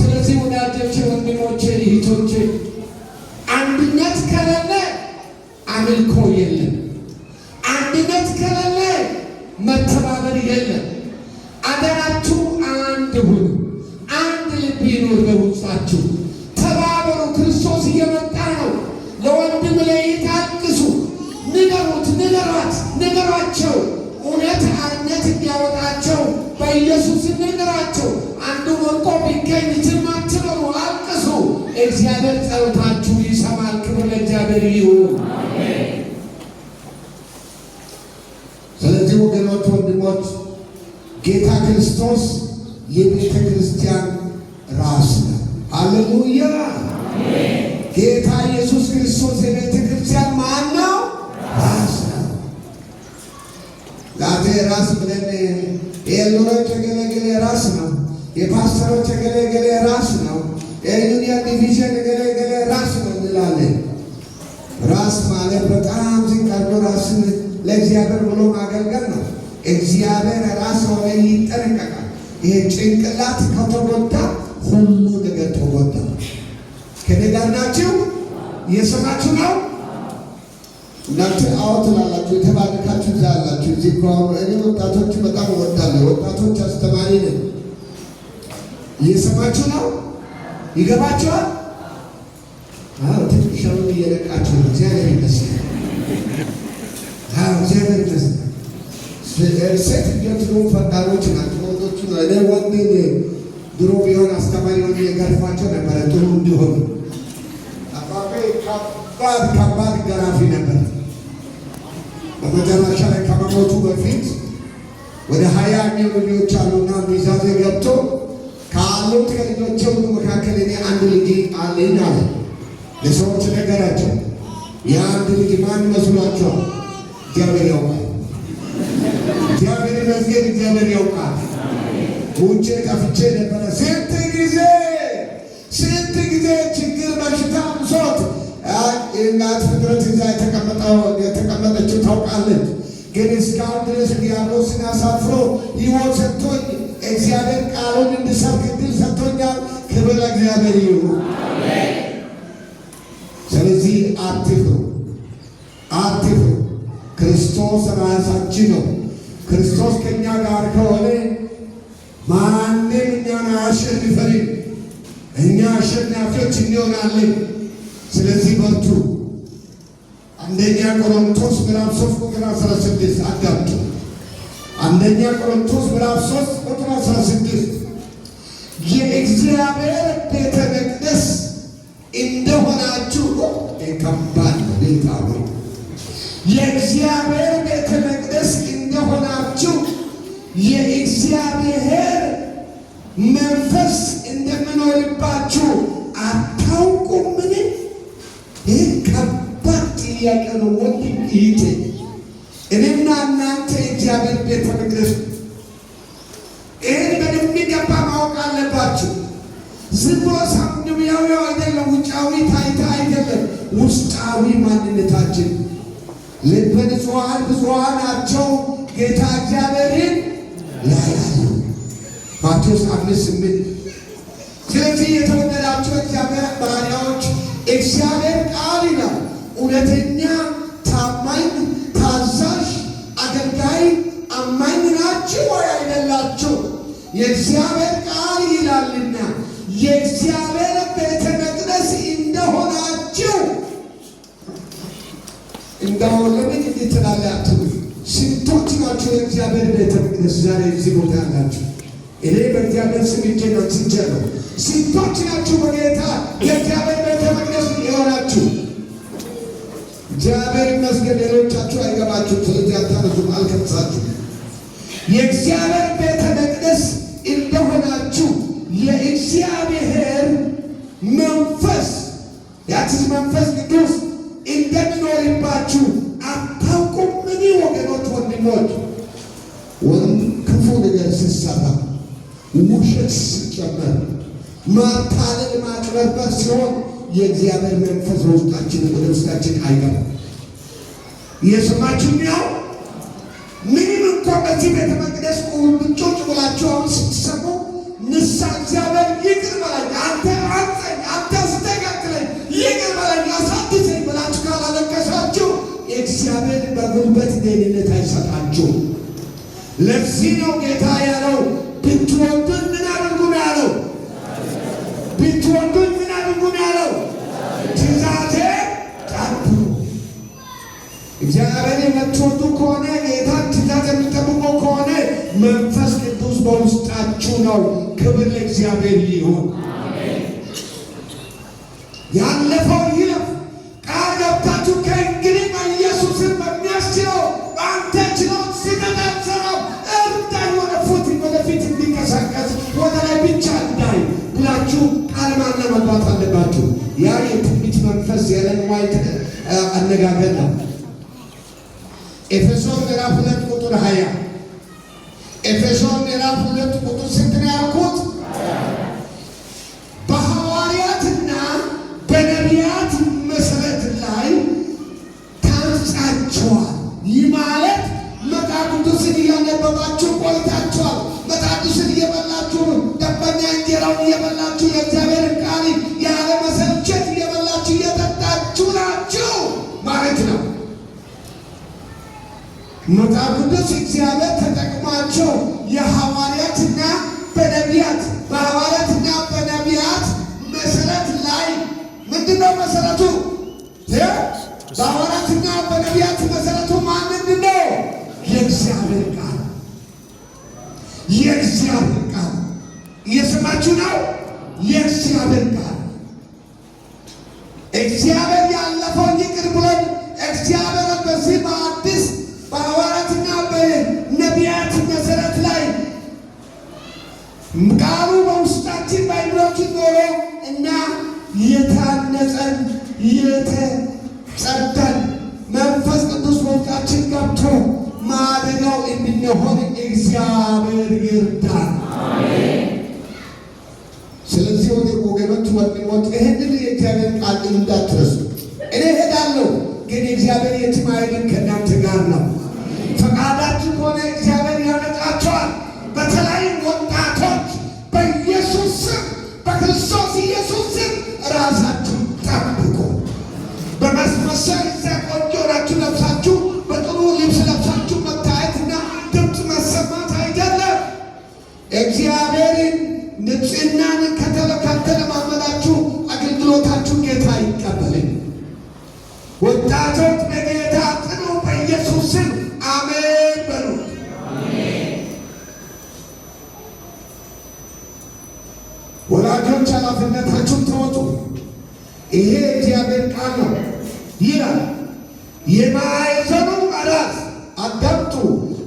ስለዚህ ወዳጆቼ፣ ወንድሞቼ፣ እህቶቼ፣ አንድነት ከሌለ አምልኮ የለም። አንድነት ከሌለ መተባበር የለም። አደራችሁ አንድ ሁኑ። አንድ ልብ ይኑር በውስጣችሁ። ተባበሩ። ክርስቶስ እየመጣ ነው። ለወንድም ለእህት አልቅሱ፣ ንገሩት፣ ንገሯት፣ ንገሯቸው። እውነት አርነት እንዲያወጣቸው በኢየሱስ ንገሯቸው። አንዱ ወድቆ ቢገኝ ዝም አትበሉ፣ አልቅሱ። እግዚአብሔር ጸሎታችሁ ይሰማል። ክብር ለእግዚአብሔር ይሁን። ስለዚህ ወንድሞች፣ ጌታ ክርስቶስ የቤተ ክርስቲያን ራስ ነው። ሃሌሉያ! ጌታ ኢየሱስ ክርስቶስ የቤተ ክርስቲያን ማን ነው? ራስ ነው። ዛሬ ራስ ብለን የ elder ኦች ገለገሌ ራስ ነው፣ የፓስተሮች ገለገሌ ራስ ነው፣ የ union division ገለገሌ ራስ ነው እንላለን። ራስ ማለት በጣም ዝቅ አድርጎ ራስን ለእግዚአብሔር ብሎ ማገልገል ነው። እግዚአብሔር ራስ ሆነ ይጠነቀቃል። ይሄ ጭንቅላት ከተጎዳ ሁሉ ነገር ተጎዳ። ከኔ ጋር ናችሁ? እየሰማችሁ ነው? እናንተ አዎ ትላላችሁ፣ የተባረካችሁ እዛ ያላችሁ። እዚህ እኮ አሁን እኔ ወጣቶች በጣም እወዳለሁ። ወጣቶች አስተማሪ ነኝ። እየሰማችሁ ነው? ይገባችኋል? አዎ፣ ትንሽ አሁን እየነቃችሁ ነው። እግዚአብሔር ይመስገን። አዎ፣ እግዚአብሔር ይመስገን። ሴት ልጆች ደግሞ ፈጣኖች ናቸው። ወንዶቹ እኔ ወንድ ድሮ ቢሆን አስተማሪ ሆኜ የገርፋቸው ነበረ ጥሩ እንዲሆኑ። አባቤ ከባድ ከባድ ገራፊ ነበር። በመጨረሻ ላይ ከመሞቱ በፊት ወደ 20 የሚሆኑ ልጆች አሉና ኑዛዜ ገብቶ ካሉት ከልጆቼ ሁሉ መካከል እኔ አንድ ልጅ አለኝ አለ። ለሰዎች ነገራቸው። የአንድ ልጅ ማን መስሏቸዋል? እግዚአብሔር ያውቃል። እግዚአብሔር ይመስገን፣ እግዚአብሔር ያውቃል። ውጭ ጠፍቼ ነበረ። ስንት ጊዜ ስንት ጊዜ ችግር በሽታ ብሶት እናት ፍጥረት እዛ የተቀመጠችው ታውቃለች። ግን እስካሁን ድረስ ዲያብሎስን አሳፍሮ ሕይወት ሰጥቶኝ እግዚአብሔር ቃሉን እንድሰብክ ዕድል ሰጥቶኛል። ክብር ለእግዚአብሔር ይሁን። ስለዚህ አትፍሩ፣ አትፍሩ። ክርስቶስ ራሳችን ነው። ክርስቶስ ከእኛ ጋር ከሆነ ማንም እኛን አያሸንፈንም። እኛ አሸናፊዎች እንሆናለን። ስለዚህ በርቱ። አንደኛ ቆሮንቶስ ምዕራፍ 3 ቁጥር 16 አዳምጡ። አንደኛ ቆሮንቶስ ምዕራፍ 3 ቁጥር 16 የእግዚአብሔር ቤተ መቅደስ እንደሆናችሁ፣ ከባድ ነው ጌታ ሆይ፣ የእግዚአብሔር ቤተ መቅደስ እንደሆናችሁ የእግዚአብሔር መንፈስ እንደሚኖርባችሁ አታውቁምን? ይህ ከባድ ጥያቄ ነው ወንድም እህቴ። እኔና እናንተ የእግዚአብሔር ቤተ መቅደስ፣ ይህን በሚገባ ማወቅ አለባችሁ። ዝም ብሎ ሳምንያዊ አይደለም፣ ውጫዊ ታይታ አይደለም፣ ውስጣዊ ማንነታችን። ልበ ንጹሐን ብፁዓን ናቸው ጌታ እግዚአብሔርን ያያሉ። ማቴዎስ 5:8። ስለዚህ የተወደዳችሁ እግዚአብሔር ባሪያዎች፣ እግዚአብሔር ቃል ይላል እውነተኛ ታማኝ ታዛዥ አገልጋይ አማኝ ናችሁ ወይ አይደላችሁ? የእግዚአብሔር ቃል ይላልና የእግዚአብሔር ቤተ መቅደስ እንደሆናችሁ። እንደው ለምን እንዲህ ትላለህ አትሉ። ስንቶች ናቸው የእግዚአብሔር ቤተ መቅደስ ዛሬ እዚህ ቦታ ያላችሁ? እኔ በእግዚአብሔር ስም እጄን አንስቻለሁ። ስንቶች ናችሁ በጌታ የእግዚአብሔር ቤተ መቅደስ የሆናችሁ? እግዚአብሔር ይመስገን። ሌሎቻችሁ አይገባችሁም። ስለዚህ አታነሱም፣ አልከሳችሁም። የእግዚአብሔር ቤተ መቅደስ እንደሆናችሁ የእግዚአብሔር መንፈስ ያትስ መንፈስ ቅዱስ እንደሚኖርባችሁ አታውቁምን? ወገኖች፣ ወንድሞች፣ ክፉ ነገር ሲሰራ፣ ውሸት ሲጨመር፣ ማታለል፣ ማጭበርበር ሲሆን የእግዚአብሔር መንፈስ በውስጣችን ወደ ውስጣችን አይገባም። እየሰማችሁ ነው። ምንም እንኳ በዚህ ቤተ መቅደስ ቁጭ ብላችሁ አሁን ስትሰሙ ንስሐ እግዚአብሔር ይቅር በለኝ፣ አንተ አንጸኝ፣ አንተ አስተካክለኝ፣ ይቅር በለኝ፣ አሳድሰኝ ብላችሁ ካላለቀሳችሁ እግዚአብሔር በጉልበት ደህንነት አይሰጣችሁም። ለዚህ ነው ጌታ ያለው ብትወዱኝ ምን አድርጉ ነው ያለው? ብትወዱኝ ምን አድርጉ ነው ያለው? ትእዛዜን ጠብቁ። እግዚአብሔር የምትወዱ ከሆነ፣ ጌታን ትእዛዝ የምትጠብቁ ከሆነ መንፈስ ቅዱስ በውስጣችሁ ነው። ክብር ለእግዚአብሔር ይሁን። ያለፈው ይለፍ። ቃል ገብታችሁ ከእንግዲህ በኢየሱስን በሚያስችለው በአንተ ችሎት ስህተት አልሰራም፣ አነጋገር ነው። ኤፌሶን ምዕራፍ 2 ቁጥር 20። ኤፌሶን ምዕራፍ 2 ቁጥር ስንት ነው ያልኩት? በሐዋርያትና በነቢያት መሰረት ላይ ታንጻችኋል። ይህ ማለት መጽሐፍ ቅዱስን እያነበባችሁ ቆይታችኋል። መጽሐፍ ቅዱስን እየበላችሁ፣ ደንበኛ እንጀራውን እየበላችሁ፣ የእግዚአብሔርን ቃል ያለ መሰልቸት እየበላችሁ እየጠጣችሁ ናችሁ ማለት ነው። መጽሐፍ ቅዱስ እግዚአብሔር ተጠቅሟቸው የሐዋርያትና በነቢያት፣ በሐዋርያትና በነቢያት መሰረት ላይ። ምንድነው መሰረቱ? በሐዋርያትና በነቢያት መሰረቱ ማን ምንድነው? የእግዚአብሔር ቃል። የእግዚአብሔር ቃል እየሰማችሁ ነው። የእግዚአብሔር ቃል። እግዚአብሔር ያለፈውን ይቅር ብሎን እግዚአብሔር በዚህ በአዲስ በሐዋርያትና በነቢያት መሰረት ላይ ቃሉ በውስጣችን በአእምሯችን ኖሮ እና የታነጸን የተጸዳን መንፈስ ቅዱስ በውስጣችን ገብቶ ማደሪያው እንድንሆን እግዚአብሔር ይርዳን። ስለዚህ ወደ ወገኖች፣ ወንድሞች፣ ይህንን የእግዚአብሔር ቃል እንዳትረሱ። እኔ እሄዳለሁ፣ ግን እግዚአብሔር የትም አይሄድም፣ ከእናንተ ጋር ነው። ፈቃዳችሁ ከሆነ እግዚአብሔር ያመጣቸዋል። በተለይ ወጣቶች በኢየሱስ ስም፣ በክርስቶስ ኢየሱስ ስም ራሳችሁን ጠብቁ። በማስመሰል እዛ ቆንጆ ናችሁ ለብሳችሁ፣ በጥሩ ልብስ ለብሳችሁ መታየትና ድምፅ መሰማት አይደለም። እግዚአብሔርን ንጽሕናን ካልተለማመዳችሁ አገልግሎታችሁ ጌታ አይቀበልም። ወጣቶች በጌታ ጽኑ፣ በኢየሱስ ስም አሜን በሉ። ወላጆች ኃላፊነታችሁን ተወጡ። ይሄ እግዚአብሔር ቃል ነው ይላል። የማዕዘኑ ራስ፣ አዳምጡ።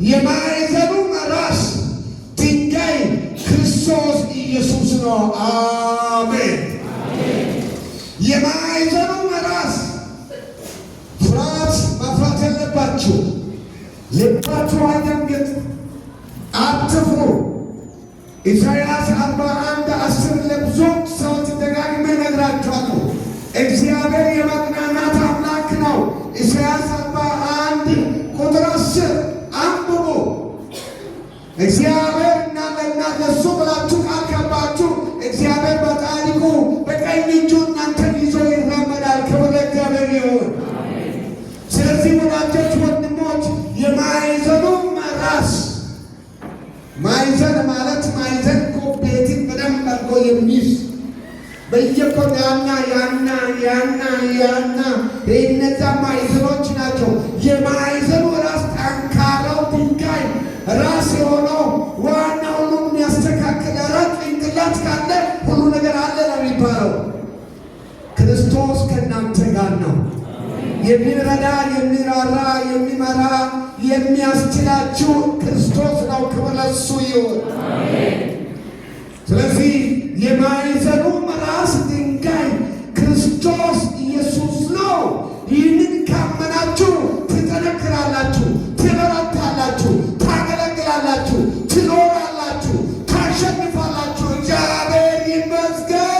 የማዕዘኑ ራስ ድንጋይ ክርስቶስ ኢየሱስ ነው። አሜን። የማዕዘኑ ራስ። ፍርሃት መፍራት የለባችሁ። ልባችሁ አይደንግጥ፣ አትፍሩ። ኢሳይያስ 41:10 ለብዙዎች ሰዎች ደጋግሜ እነግራቸዋለሁ። እግዚአብሔር የመጽናናት አምላክ ነው። ኢሳይያስ 41 ቁጥር 10 አንብቡ። እግዚአብሔር እና ለእሱ ብላችሁ ቃል ገባችሁ። እግዚአብሔር በጻድቁ በቀኝ እጁ እናንተን ይዞ ይራመዳል። ክብር ለእግዚአብሔር ይሁን። ስለዚህ ወዳጆች፣ ወንድሞች፣ የማዕዘኑ ራስ፣ ማዕዘን ማለት ማዕዘን እኮ ቤትን በደንብ አድርጎ የሚይዝ በየኮ ያና ያና ያና ያና እነዛ ማዕዘኖች ናቸው። የማዕዘኑ ራስ ጠንካራው ድንጋይ ራስ የሆነው ዋና ሁሉም የሚያስተካክል ራስ ጭንቅላት ካለ ሁሉ ነገር አለ ነው የሚባለው። ክርስቶስ ከእናንተ ጋር ነው። የሚረዳ፣ የሚራራ፣ የሚመራ፣ የሚያስችላችሁ ክርስቶስ ነው። ክብር ለእሱ ይሁን። ስለዚህ የማዕዘኑ ራስ ድንጋይ ክርስቶስ ኢየሱስ ነው። ይህንን ካመናችሁ ትጠነክራላችሁ፣ ትበረታላችሁ፣ ታገለግላላችሁ፣ ትኖራላችሁ፣ ታሸንፋላችሁ። እግዚአብሔር ይመስገን።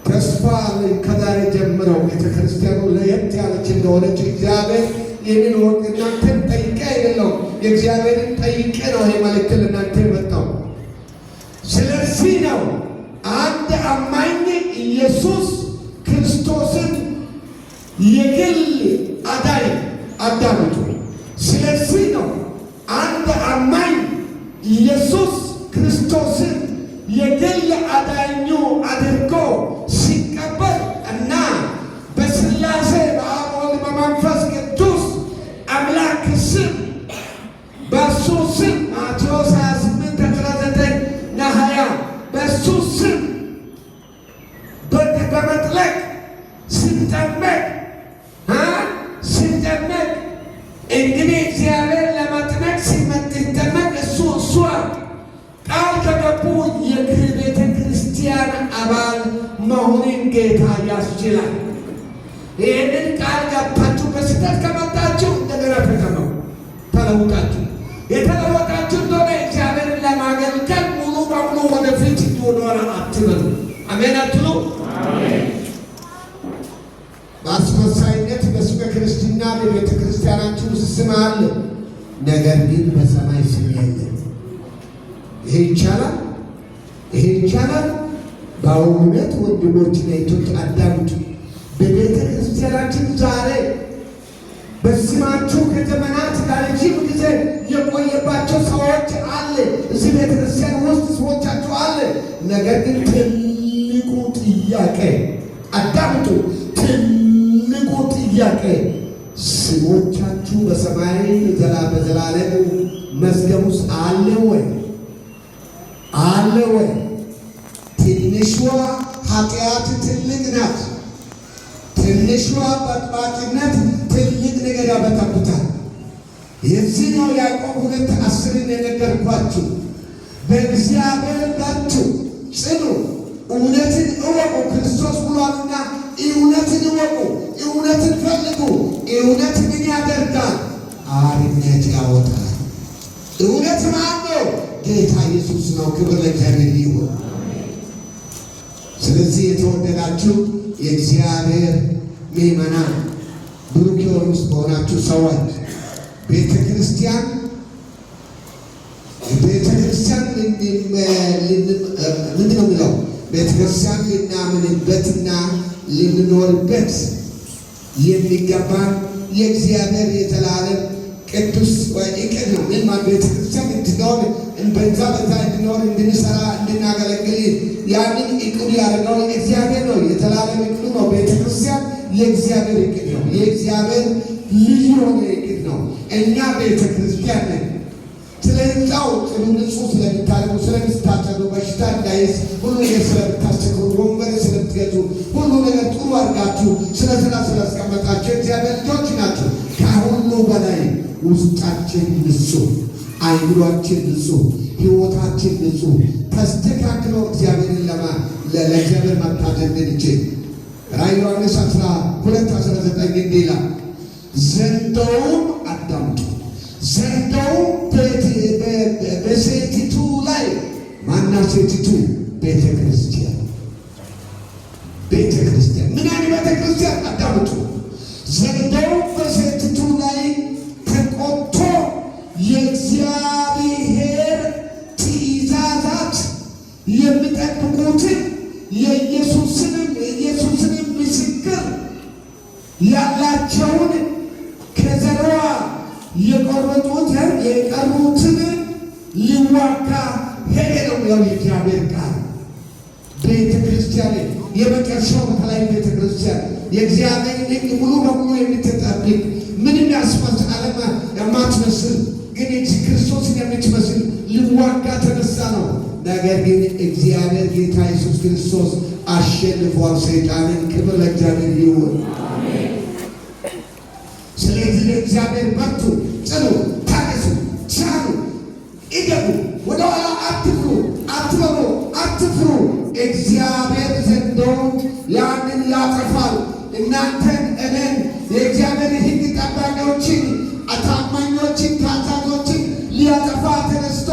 ተስፋ ከዛሬ ጀምረው ቤተክርስቲያኑ ለየት ያለች እንደሆነች እግዚአብሔር ይህንን ወቅ እናንተን ጠይቄ አይደለም፣ የእግዚአብሔርን ጠይቄ ነው ይሄ መልእክት ለእናንተ የመጣው። ስለዚህ ነው አንድ አማኝ ኢየሱስ ክርስቶስን የግል አዳኝ፣ አዳምጡ። ስለዚህ ነው አንድ አማኝ ኢየሱስ ክርስቶስን የግል አዳኙ አድርጎ ሲቀበል እና በስላሴ በአብ ወልድ በመንፈስ ቅዱስ አምላክ ስም፣ በእሱ ስም፣ ማቴዎስ 28 19 እና 20፣ በእሱ ስም በመጥለቅ ስንጠመቅ፣ እንግዲህ እግዚአብሔር ለመጥመቅ ሲጠመቅ እሱ እሷ ቃል ከገቡ የቤተ ክርስቲያን አባል ግን ጌታ ያስችላል። ይህንን ቃል ገብታችሁ በስህተት ከመጣችሁ እንደገና ተጠመቁ፣ ተለውጣችሁ የተለወጣችሁ እንደሆነ እግዚአብሔርን ለማገልገል ሙሉ በሙሉ ወደፊት ወደኋላ አትበሉ። አሜን አትሉ። በአስመሳይነት በስመ ክርስትና በቤተ ክርስቲያናችን ውስጥ ስም አለ፣ ነገር ግን በሰማይ ስም የለም። ይሄ ይቻላል፣ ይሄ ይቻላል። በእውነት ወንድሞች እህቶች አዳምጡ። በቤተ ክርስቲያናችን ዛሬ በስማችሁ ከዘመናት ለረጅም ጊዜ የቆየባቸው ሰዎች አለ። እዚህ ቤተ ክርስቲያን ውስጥ ሰዎቻችሁ አለ። ነገር ግን ትልቁ ጥያቄ አዳምጡ፣ ትልቁ ጥያቄ ስሞቻችሁ በሰማይ በዘላለሙ መዝገብ ውስጥ አለ ወይ? አለ ወይ? ትንሿ ኃጢአት ትልቅ ናት። ትንሿ በጥባጭነት ትልቅ ነገር ያበጠብጣል። የዚህ ነው ያዕቆብ 2:10ን የነገርኳችሁ። በእግዚአብሔር በርቱ፣ ጽኑ፣ እውነትን እወቁ። ክርስቶስ ብሏልና እውነትን እወቁ፣ እውነትን ፈልጉ። እውነት ምን ያደርጋል? አርነት ያወጣል። እውነት ማን ነው? ጌታ ኢየሱስ ነው። ክብር ለእግዚአብሔር ይሁን። ስለዚህ የተወደዳችሁ የእግዚአብሔር ምዕመናን ብሩክ የሆኑ ውስጥ በሆናችሁ ሰዎች ቤተ ክርስቲያን ምንድን ነው የሚለው? ቤተ ክርስቲያን ልናምንበትና ልንኖርበት የሚገባን የእግዚአብሔር የዘላለም ቅዱስ እቅድ ነው። ምን ማለት ቤተ ክርስቲያን እንድንሆን በዛ በዛ እንድንኖር፣ እንድንሰራ፣ እንድናገለግል ያንን እቅዱ ያደረገው እግዚአብሔር ነው። የዘላለም እቅዱ ነው። ቤተ ክርስቲያን የእግዚአብሔር እቅድ ነው። የእግዚአብሔር ልዩ የሆነ እቅድ ነው። እኛ ቤተ ክርስቲያን ነን። ስለ ህንፃው ጥሩ ንጹህ ስለሚታደርጉ፣ ስለምታጸዱ፣ በሽታ እንዳይዝ ሁሉ ነገር ስለምታስተክሉ፣ ወንበር ስለምትገዙ፣ ሁሉ ነገር ጥሩ አድርጋችሁ ስለ ስራ ስላስቀመጣችሁ እግዚአብሔር ልጆች ናቸው። ከሁሉ በላይ ውስጣችን ንጹህ፣ አይምሯችን ንጹህ፣ ህይወታችን ንጹህ ተስተካክሎ እግዚአብሔርን ለእግዚአብሔር መታዘዝ እንድንችል ራዕይ ዮሐንስ 12:19 እንዲህ ይላል። ዘንዶውም አዳምጡ፣ ዘንዶውም በሴቲቱ ላይ ማና ሴቲቱ? ቤተ ክርስቲያን። ቤተ ክርስቲያን ምን አይነት ቤተ ክርስቲያን? አዳምጡ። ዘንዶውም በሴቲቱ ላይ ተቆጥቶ የእግዚአብሔር ትእዛዛት የሚጠብቁትን የኢየሱስንም ምስክር ያላቸውን ከዘሯ የቆረጡትን የቀሩትን ሊዋጋ ሄደ ነው ያው የእግዚአብሔር ቃል። ቤተ ክርስቲያን የመጨረሻው በተለይ ቤተ ክርስቲያን የእግዚአብሔር ሕግ ሙሉ በሙሉ የምትጠብቅ፣ ምንም ያስመስ ዓለም የማትመስል ግን ክርስቶስን የምትመስል ሊዋጋ ተነሳ ነው። ነገር ግን እግዚአብሔር ጌታ ኢየሱስ ክርስቶስ አሸንፏል ሰይጣንን። ክብር ለእግዚአብሔር ይሁን። ስለዚህ ለእግዚአብሔር በርቱ፣ ጽኑ፣ ታገሱ፣ ቻሉ፣ እደጉ፣ ወደኋላ አትፍሩ፣ አትበሉ፣ አትፍሩ። እግዚአብሔር ዘንዶውን ያንን ያጠፋል። እናንተን እኔን የእግዚአብሔር ሕግ ጠባቂዎችን፣ ታማኞችን፣ ታዛዦችን ሊያጠፋ ተነስቶ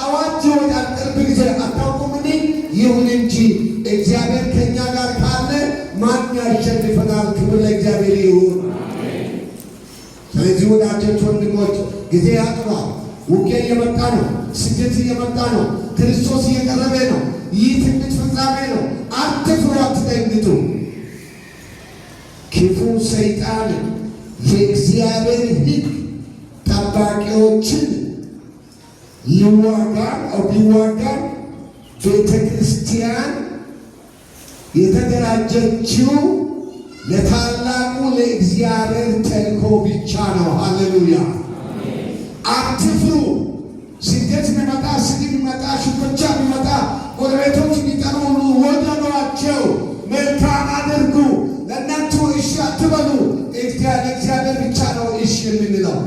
አዋጅ ይወጣል ቅርብ ጊዜ፣ አታውቁምን? ይሁን እንጂ እግዚአብሔር ከእኛ ጋር ካለ ማን ያሸንፈናል? ክብር ለእግዚአብሔር ይሁን። ስለዚህ ወዳጆች፣ ወንድሞች፣ ጊዜ ያጥሯል። ውጊያ እየመጣ ነው። ስደት እየመጣ ነው። ክርስቶስ እየቀረበ ነው። ይህ ትንቢት ፍጻሜ ነው። አትፍሩ፣ አትደንግጡ። ክፉ ሰይጣን የእግዚአብሔር ሕግ ጠባቂዎችን ሊዋጋ ቢዋጋ ቤተ ክርስቲያን የተደራጀችው ለታላቁ ለእግዚአብሔር ተልእኮ ብቻ ነው። ሃሌሉያ! አትፍሩ። ስደት ቢመጣ፣ ስድብ ቢመጣ፣ ሽኩቻ ቢመጣ፣ ጎረቤቶች ቢጠሉ ሁሉ ወደዷቸው፣ መልካም አድርጉ። ለእናንቱ እሺ አትበሉ። ለእግዚአብሔር ብቻ ነው እሺ የምንለው።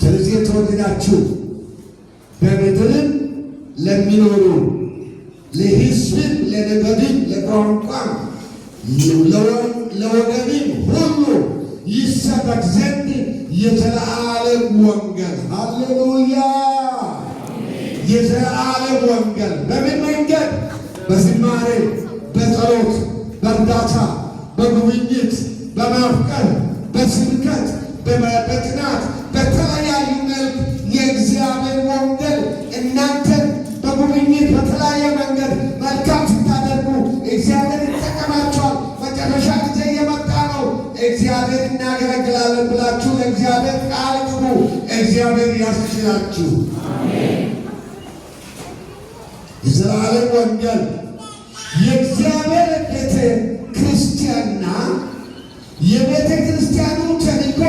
ስለዚህ የተወደዳችሁ በምድርም ለሚኖሩ ለሕዝብ ለሕዝብም፣ ለነገድም፣ ለቋንቋም፣ ለወገንም ሁሉ ይሰበክ ዘንድ የዘላለም ወንጌል። ሃሌሉያ! የዘላለም ወንጌል በምን መንገድ? በዝማሬ፣ በጸሎት፣ በእርዳታ፣ በጉብኝት፣ በማፍቀር፣ በስብከት፣ በጥናት፣ በተለያዩ መልክ የእግዚአብሔር ወንጌል እናንተን በጉብኝት በተለያየ መንገድ መልካም ስታደርጉ እግዚአብሔር ይጠቀማቸዋል። መጨረሻ ጊዜ እየመጣ ነው። እግዚአብሔር እናገለግላለን ብላችሁ ለእግዚአብሔር ቃል ግቡ። እግዚአብሔር ያስችላችሁ። የዘላለም ወንጌል የእግዚአብሔር ቤተ ክርስቲያንና የቤተ ክርስቲያኑ ተልእኮ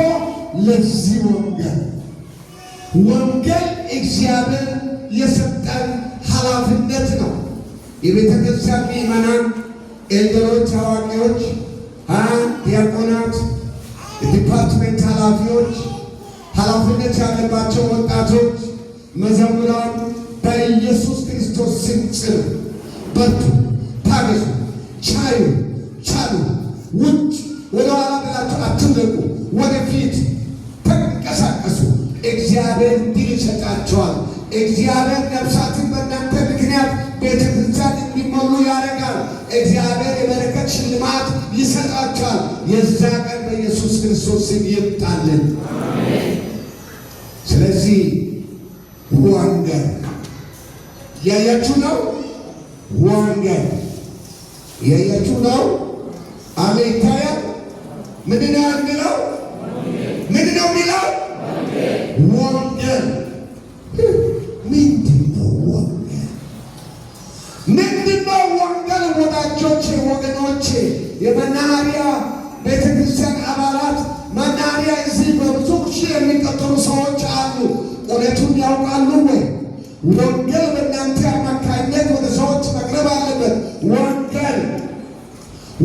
ለዚህ ወንጌል። ወንጌል እግዚአብሔር የሰጠን ኃላፊነት ነው። የቤተ ክርስቲያን ምዕመናን፣ elder ኦች፣ አዋቂዎች፣ ዲያቆናት፣ department ኃላፊዎች፣ ኃላፊነት ያለባቸው ወጣቶች፣ መዘምራን በኢየሱስ ክርስቶስ ስም ጽኑ፣ በርቱ፣ ታገሱ፣ ቻዩ፣ ቻሉ። ውጭ ወደኋላ ብላችሁ አትውደቁ፣ ወደፊት ተንቀሳቀሱ። እግዚአብሔር ድል ይሰጣቸዋል። እግዚአብሔር ነፍሳትን በእናንተ ምክንያት ቤተ ክርስቲያን እንዲሞሉ ያደርጋል። እግዚአብሔር የበረከት ሽልማት ይሰጣቸዋል። የዛ ቀን በኢየሱስ ክርስቶስ ስም ይምጣልን። ስለዚህ ወንጌል እያያችሁ ነው። ወንጌል እያያችሁ ነው። አለ ይታያል። ምንድን ነው የሚለው? ምንድን ነው የሚለው? ወንጌል ምንድን ነው? ወንጌል ምንድን ነው? ወንጌል ወዳጆቼ፣ ወገኖቼ፣ የመናኸሪያ ቤተክርስቲያን አባላት መናኸሪያ እዚህ በብዙ ሺህ የሚቆጠሩ ሰዎች አሉ። እውነቱን ያውቃሉ ወይ? ወንጌል በእናንተ አማካኝነት ወደ ሰዎች መቅረብ አለበት። ወንጌል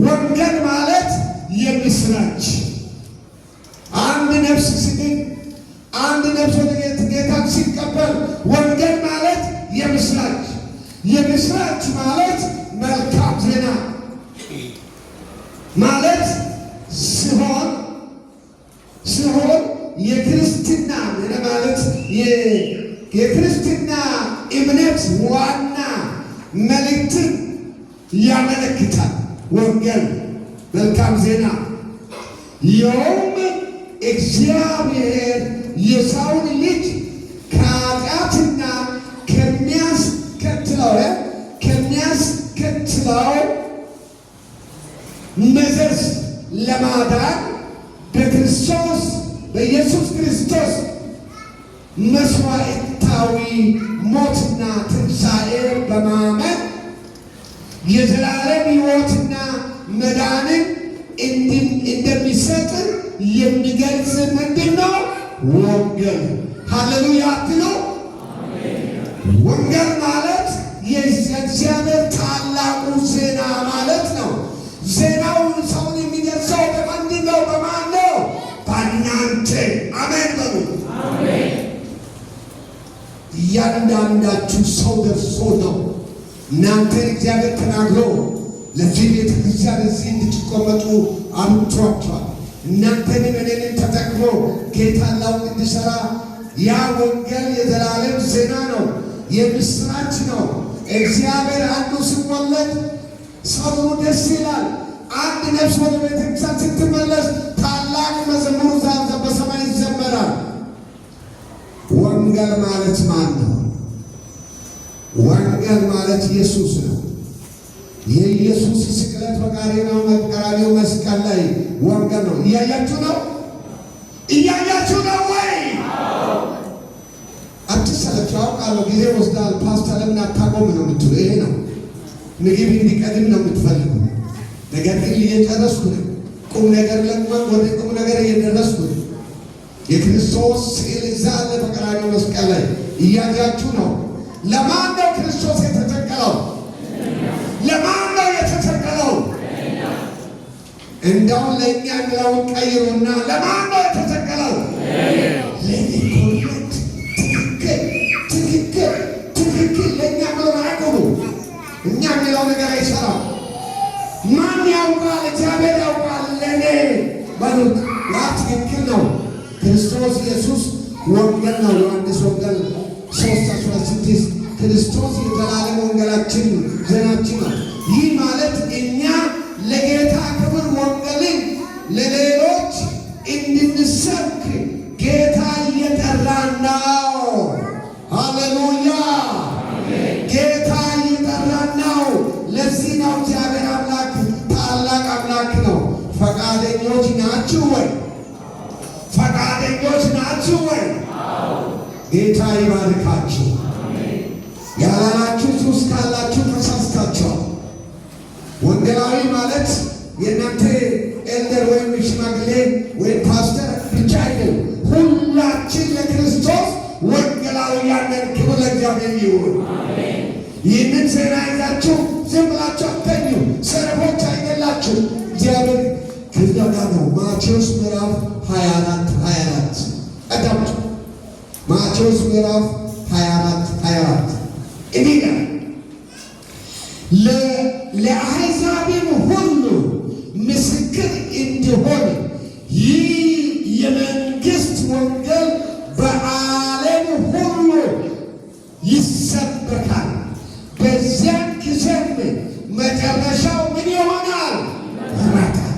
ወንጌል ማለት የምስራች። አንድ ነፍስ ሲድን፣ አንድ ነፍስ ወደ ጌታን ሲቀበል ወንጌል ማለት የምስራች። የምስራች ማለት መልካም ዜና ማለት ሲሆን የክርስትና ማለት የክርስትና እምነት ዋና መልእክትን ያመለክታል። ወንጌል መልካም ዜና ይኸውም እግዚአብሔር የሰውን ልጅ ከኃጢአትና ከሚያስከትለው መዘዝ ለማዳን በክርስቶስ በኢየሱስ ክርስቶስ መስዋዕታዊ ሞትና ትንሣኤ በማመን የዘላለም ሕይወትና መዳንን እንደሚሰጥ የሚገልጽ ምንድን ነው? ወንጌል። ሃሌሉያ አትሉ? ወንጌል ማለት የእግዚአብሔር ታላቁ ዜና ማለት ነው። ዜናው ሰውን የሚደርሰው በምንድን ነው? በማን ነው? በእናንተ። አሜን በሉ። እያንዳንዳችሁ ሰው ደርሶ ነው እናንተን እግዚአብሔር ተናግሮ ለዚህ ቤተ ክርስቲያን እዚህ እንድትቀመጡ አብቅቷቸዋል። እናንተንም እኔንም ተጠቅሞ ጌታ ላውቅ እንዲሰራ ያ ወንጌል የዘላለም ዜና ነው፣ የምስራች ነው። እግዚአብሔር አንዱ ሲወለድ ሰው ደስ ይላል። አንድ ነፍስ ወደ ቤተ ክርስቲያን ስትመለስ ታላቅ መዝሙር በሰማይ ይዘመራል። ወንጌል ማለት ማን ነው? ወንጌል ማለት ኢየሱስ ነው። የኢየሱስ ስቅለት በቀራንዮ መስቀል ላይ ወንጌል ነው። እያያችሁ ነው? እያያችሁ ነው ወይ? አትሰለችሁ። አውቃለሁ ጊዜ ወስዳል። ፓስተር ለምን አታቆም ነው የምትሉ። ይሄ ነው ምግብ እንዲቀድም ነው የምትፈልጉ። ነገር ግን እየጨረስኩ ነው። ቁም ነገር ለቅመን ወደ ቁም ነገር እየደረስኩ ነው። የክርስቶስ ስዕል እዛ አለ በቀራንዮ መስቀል ላይ እያያችሁ ነው። ለማን ነው ክርስቶስ የተሰቀለው? ለማን ነው የተሰቀለው? እንደውም ለእኛ የሚለውን ቀይሩና ለማን ነው የተሰቀለው? ለኔ። Correct፣ ትክክል፣ ትክክል፣ ትክክል። ለእኛ የሚለውን አቁሙ። እኛ የሚለውን ያውቃል? እግዚአብሔር ያውቃል ለእኔ በሉት። ያ ትክክል ነው። ክርስቶስ ኢየሱስ ወንጌል ነው። ዮሐንስ ወንጌል 3:16 ክርስቶስ የዘላለም ወንጌላችን ዜናችን ነው። ይህ ማለት እኛ ለጌታ ክብር ወንጌልን ለሌሎች እንድንሰብክ ጌታ እየጠራን ነው። ሃሌሉያ! ጌታ እየጠራን ነው። ለዚህ ነው እግዚአብሔር አምላክ ታላቅ አምላክ ነው። ፈቃደኞች ናችሁ ወይ? ፈቃደኞች ናችሁ ወይ? ጌታ ይባርካችሁ። ያላላችሁ ውስጥ ካላችሁ ተሳስታችኋል። ወንጌላዊ ማለት የእናንተ elder ወይም ሽማግሌ ወይም ፓስተር ብቻ አይደለም። ሁላችን ለክርስቶስ ወንጌላውያን ነን። ክብር ለእግዚአብሔር ይሁን። ይህንን ዜና ይዛችሁ ዝም ብላችሁ አትተኙ። ሰነፎች አይደላችሁ። እግዚአብሔር ከእኛ ጋር ነው። ማቴዎስ ምዕራፍ 24 24 አዳምጡ። ማቴዎስ ምዕራፍ 24 24 እንዲህ ይላል፣ ለአሕዛብም ሁሉ ምስክር እንዲሆን ይህ የመንግሥት ወንጌል በዓለም ሁሉ ይሰበካል። በዚያን ጊዜም መጨረሻው ምን ይሆናል? ይመጣል።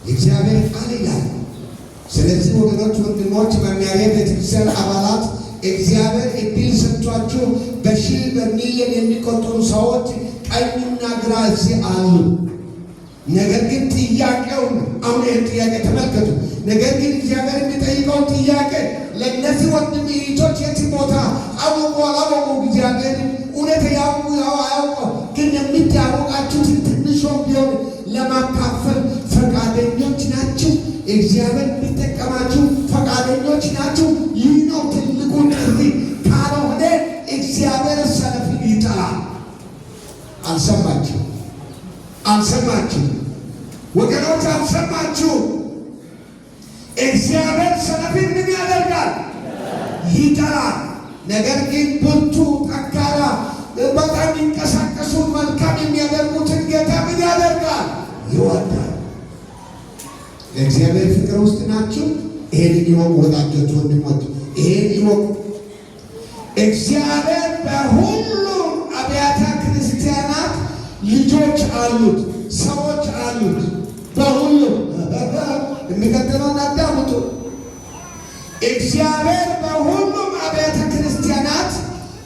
የእግዚአብሔር ቃል ይላል። ስለዚህ ወገኖች፣ ወንድሞች፣ መሚያቤ ቤተክርስቲያን አባላት፣ እግዚአብሔር እድል ሰጥቷችሁ በሺህ በሚሊዮን የሚቆጠሩ ሰዎች ቀኝና ግራ እዚህ አሉ። ነገር ግን ጥያቄውን አሁን ይህን ጥያቄ ተመልከቱ። ነገር ግን እግዚአብሔር የሚጠይቀውን ጥያቄ ለእነዚህ ወንድም እህቶች የት ቦታ አወቁ አላወቁ፣ እግዚአብሔር እውነት ያውቁ አያውቁ፣ ግን የሚታወቃችሁትን ትንሾም ቢሆን ለማካፈል ፈቃደኞች ናችሁ? እግዚአብሔር እንዲጠቀማችሁ ፈቃደኞች ናችሁ? ይህ ነው ትልቁ ጥሪ። ካልሆነ እግዚአብሔር ሰነፍን ይጠላል። አልሰማችሁ? አልሰማችሁ? ወገኖች አልሰማችሁ? እግዚአብሔር ሰነፍን ምን ያደርጋል? ይጠላል። ነገር ግን ብርቱ፣ ጠንካራ፣ በጣም የሚንቀሳቀሱ፣ መልካም የሚያደርጉትን ጌታ ምን ያደርጋል? ይወዳል። የእግዚአብሔር ፍቅር ውስጥ ናችሁ። ይሄንን ይወቁ ወዳጆች፣ ወንድሞች፣ ይሄን ይወቁ። እግዚአብሔር በሁሉም አብያተ ክርስቲያናት ልጆች አሉት፣ ሰዎች አሉት። በሁሉም። የሚቀጥለውን አዳምጡ። እግዚአብሔር በሁሉም አብያተ ክርስቲያናት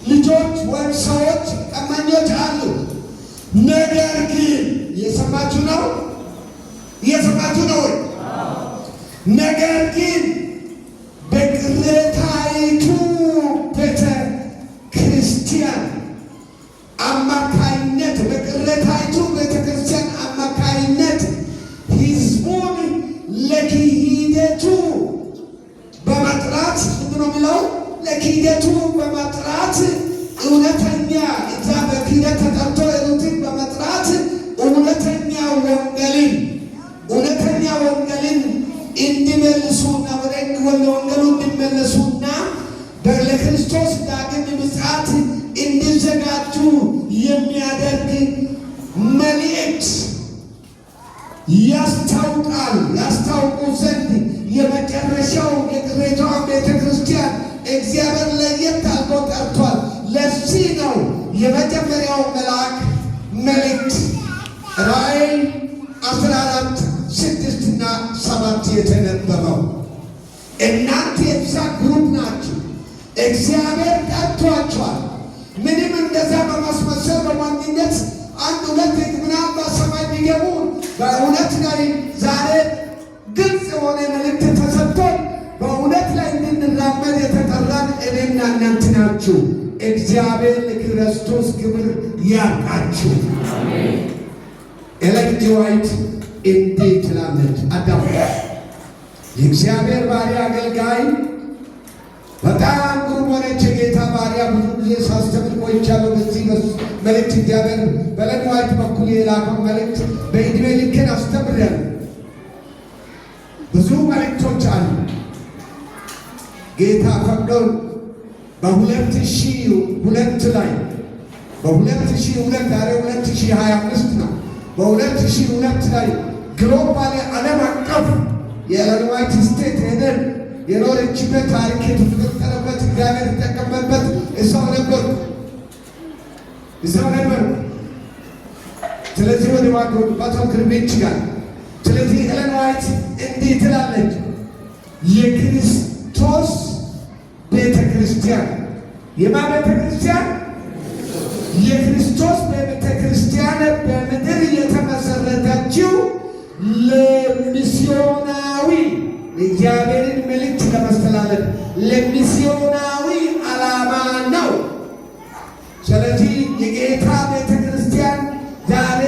ልጆች ወይም ሰዎች፣ ቀማኞች አሉት። ነገር ግን፣ እየሰማችሁ ነው? እየሰማችሁ ነው ወይ? ነገር ግን በቅሬታይቱ ቤተ ክርስቲያን አማካይነት፣ በቅሬታይቱ ቤተ ክርስቲያን አማካይነት ሕዝቡን ለክህደቱ በመጥራት፣ ምንድን ነው የሚለው? ለክህደቱ በመጥራት፣ እውነተኛ እዛ በክህደት ተጠርቶ የሉትን በመጥራት እውነተኛ ወንጌልን እንዲመልሱና ወደ ወንጌሉ እንዲመለሱና ለክርስቶስ ዳግም ምጽአት እንዲዘጋጁ የሚያደርግ መልእክት ያስታውቃል። ያስታውቁ ዘንድ የመጨረሻው የቅሬታዋን ቤተ ክርስቲያን እግዚአብሔር ለየት አድርጎ ጠርቷል። ለዚህ ነው የመጀመሪያው መልአክ መልእክት ራእይ 14 6ና 7 የተነበበው። እናንተ የዛ group ናችሁ። እግዚአብሔር ጠርቷችኋል። ምንም እንደዛ በማስመሰል በማግኘት አንድ ሁለት ምናልባት ሰማይ ቢገቡ፣ በእውነት ላይ ዛሬ ግልጽ የሆነ መልእክት ተሰጥቶን በእውነት ላይ እንድንራመድ የተጠራን እኔና እናንተ ናችሁ። እግዚአብሔር ለክርስቶስ ክብር ያብቃችሁ። ኤለን ጂ ዋይት እንዲህ ትላለች። አዳም የእግዚአብሔር ባሪያ አገልጋይ፣ በጣም ግሩም ሆነች። የጌታ ባሪያ ብዙ ጊዜ ሳስተምር ቆይቻለሁ። በዚህ መልእክት እግዚአብሔር በኤለን ዋይት በኩል የላከው መልእክት በዕድሜ ልኬን አስተምሬያለሁ። ብዙ መልእክቶች አሉ። ጌታ ፈቅዶን በ2002 ላይ፣ በ2002፣ ዛሬ 2025 ነው። በ2002 ላይ global ዓለም አቀፍ የኤለን ዋይት Estate ሄደን የኖረችበት፣ ታሪክ የተፈጠረበት፣ እግዚአብሔር የተጠቀመበት እዛው ነበርኩ፣ እዛው ነበርኩ። ስለዚህ ወደ ባቶ ክርቤች ጋር። ስለዚህ ኤለን ዋይት እንዲህ ትላለች፣ የክርስቶስ ቤተ ክርስቲያን። የማን ቤተ ክርስቲያን? የክርስቶስ ቤተ ክርስቲያን በምድር የተመሰረተችው ለሚስዮናዊ፣ እግዚአብሔርን መልእክት ለማስተላለፍ፣ ለሚስዮናዊ ዓላማ ነው። ስለዚህ የጌታ ቤተ ክርስቲያን ዛሬ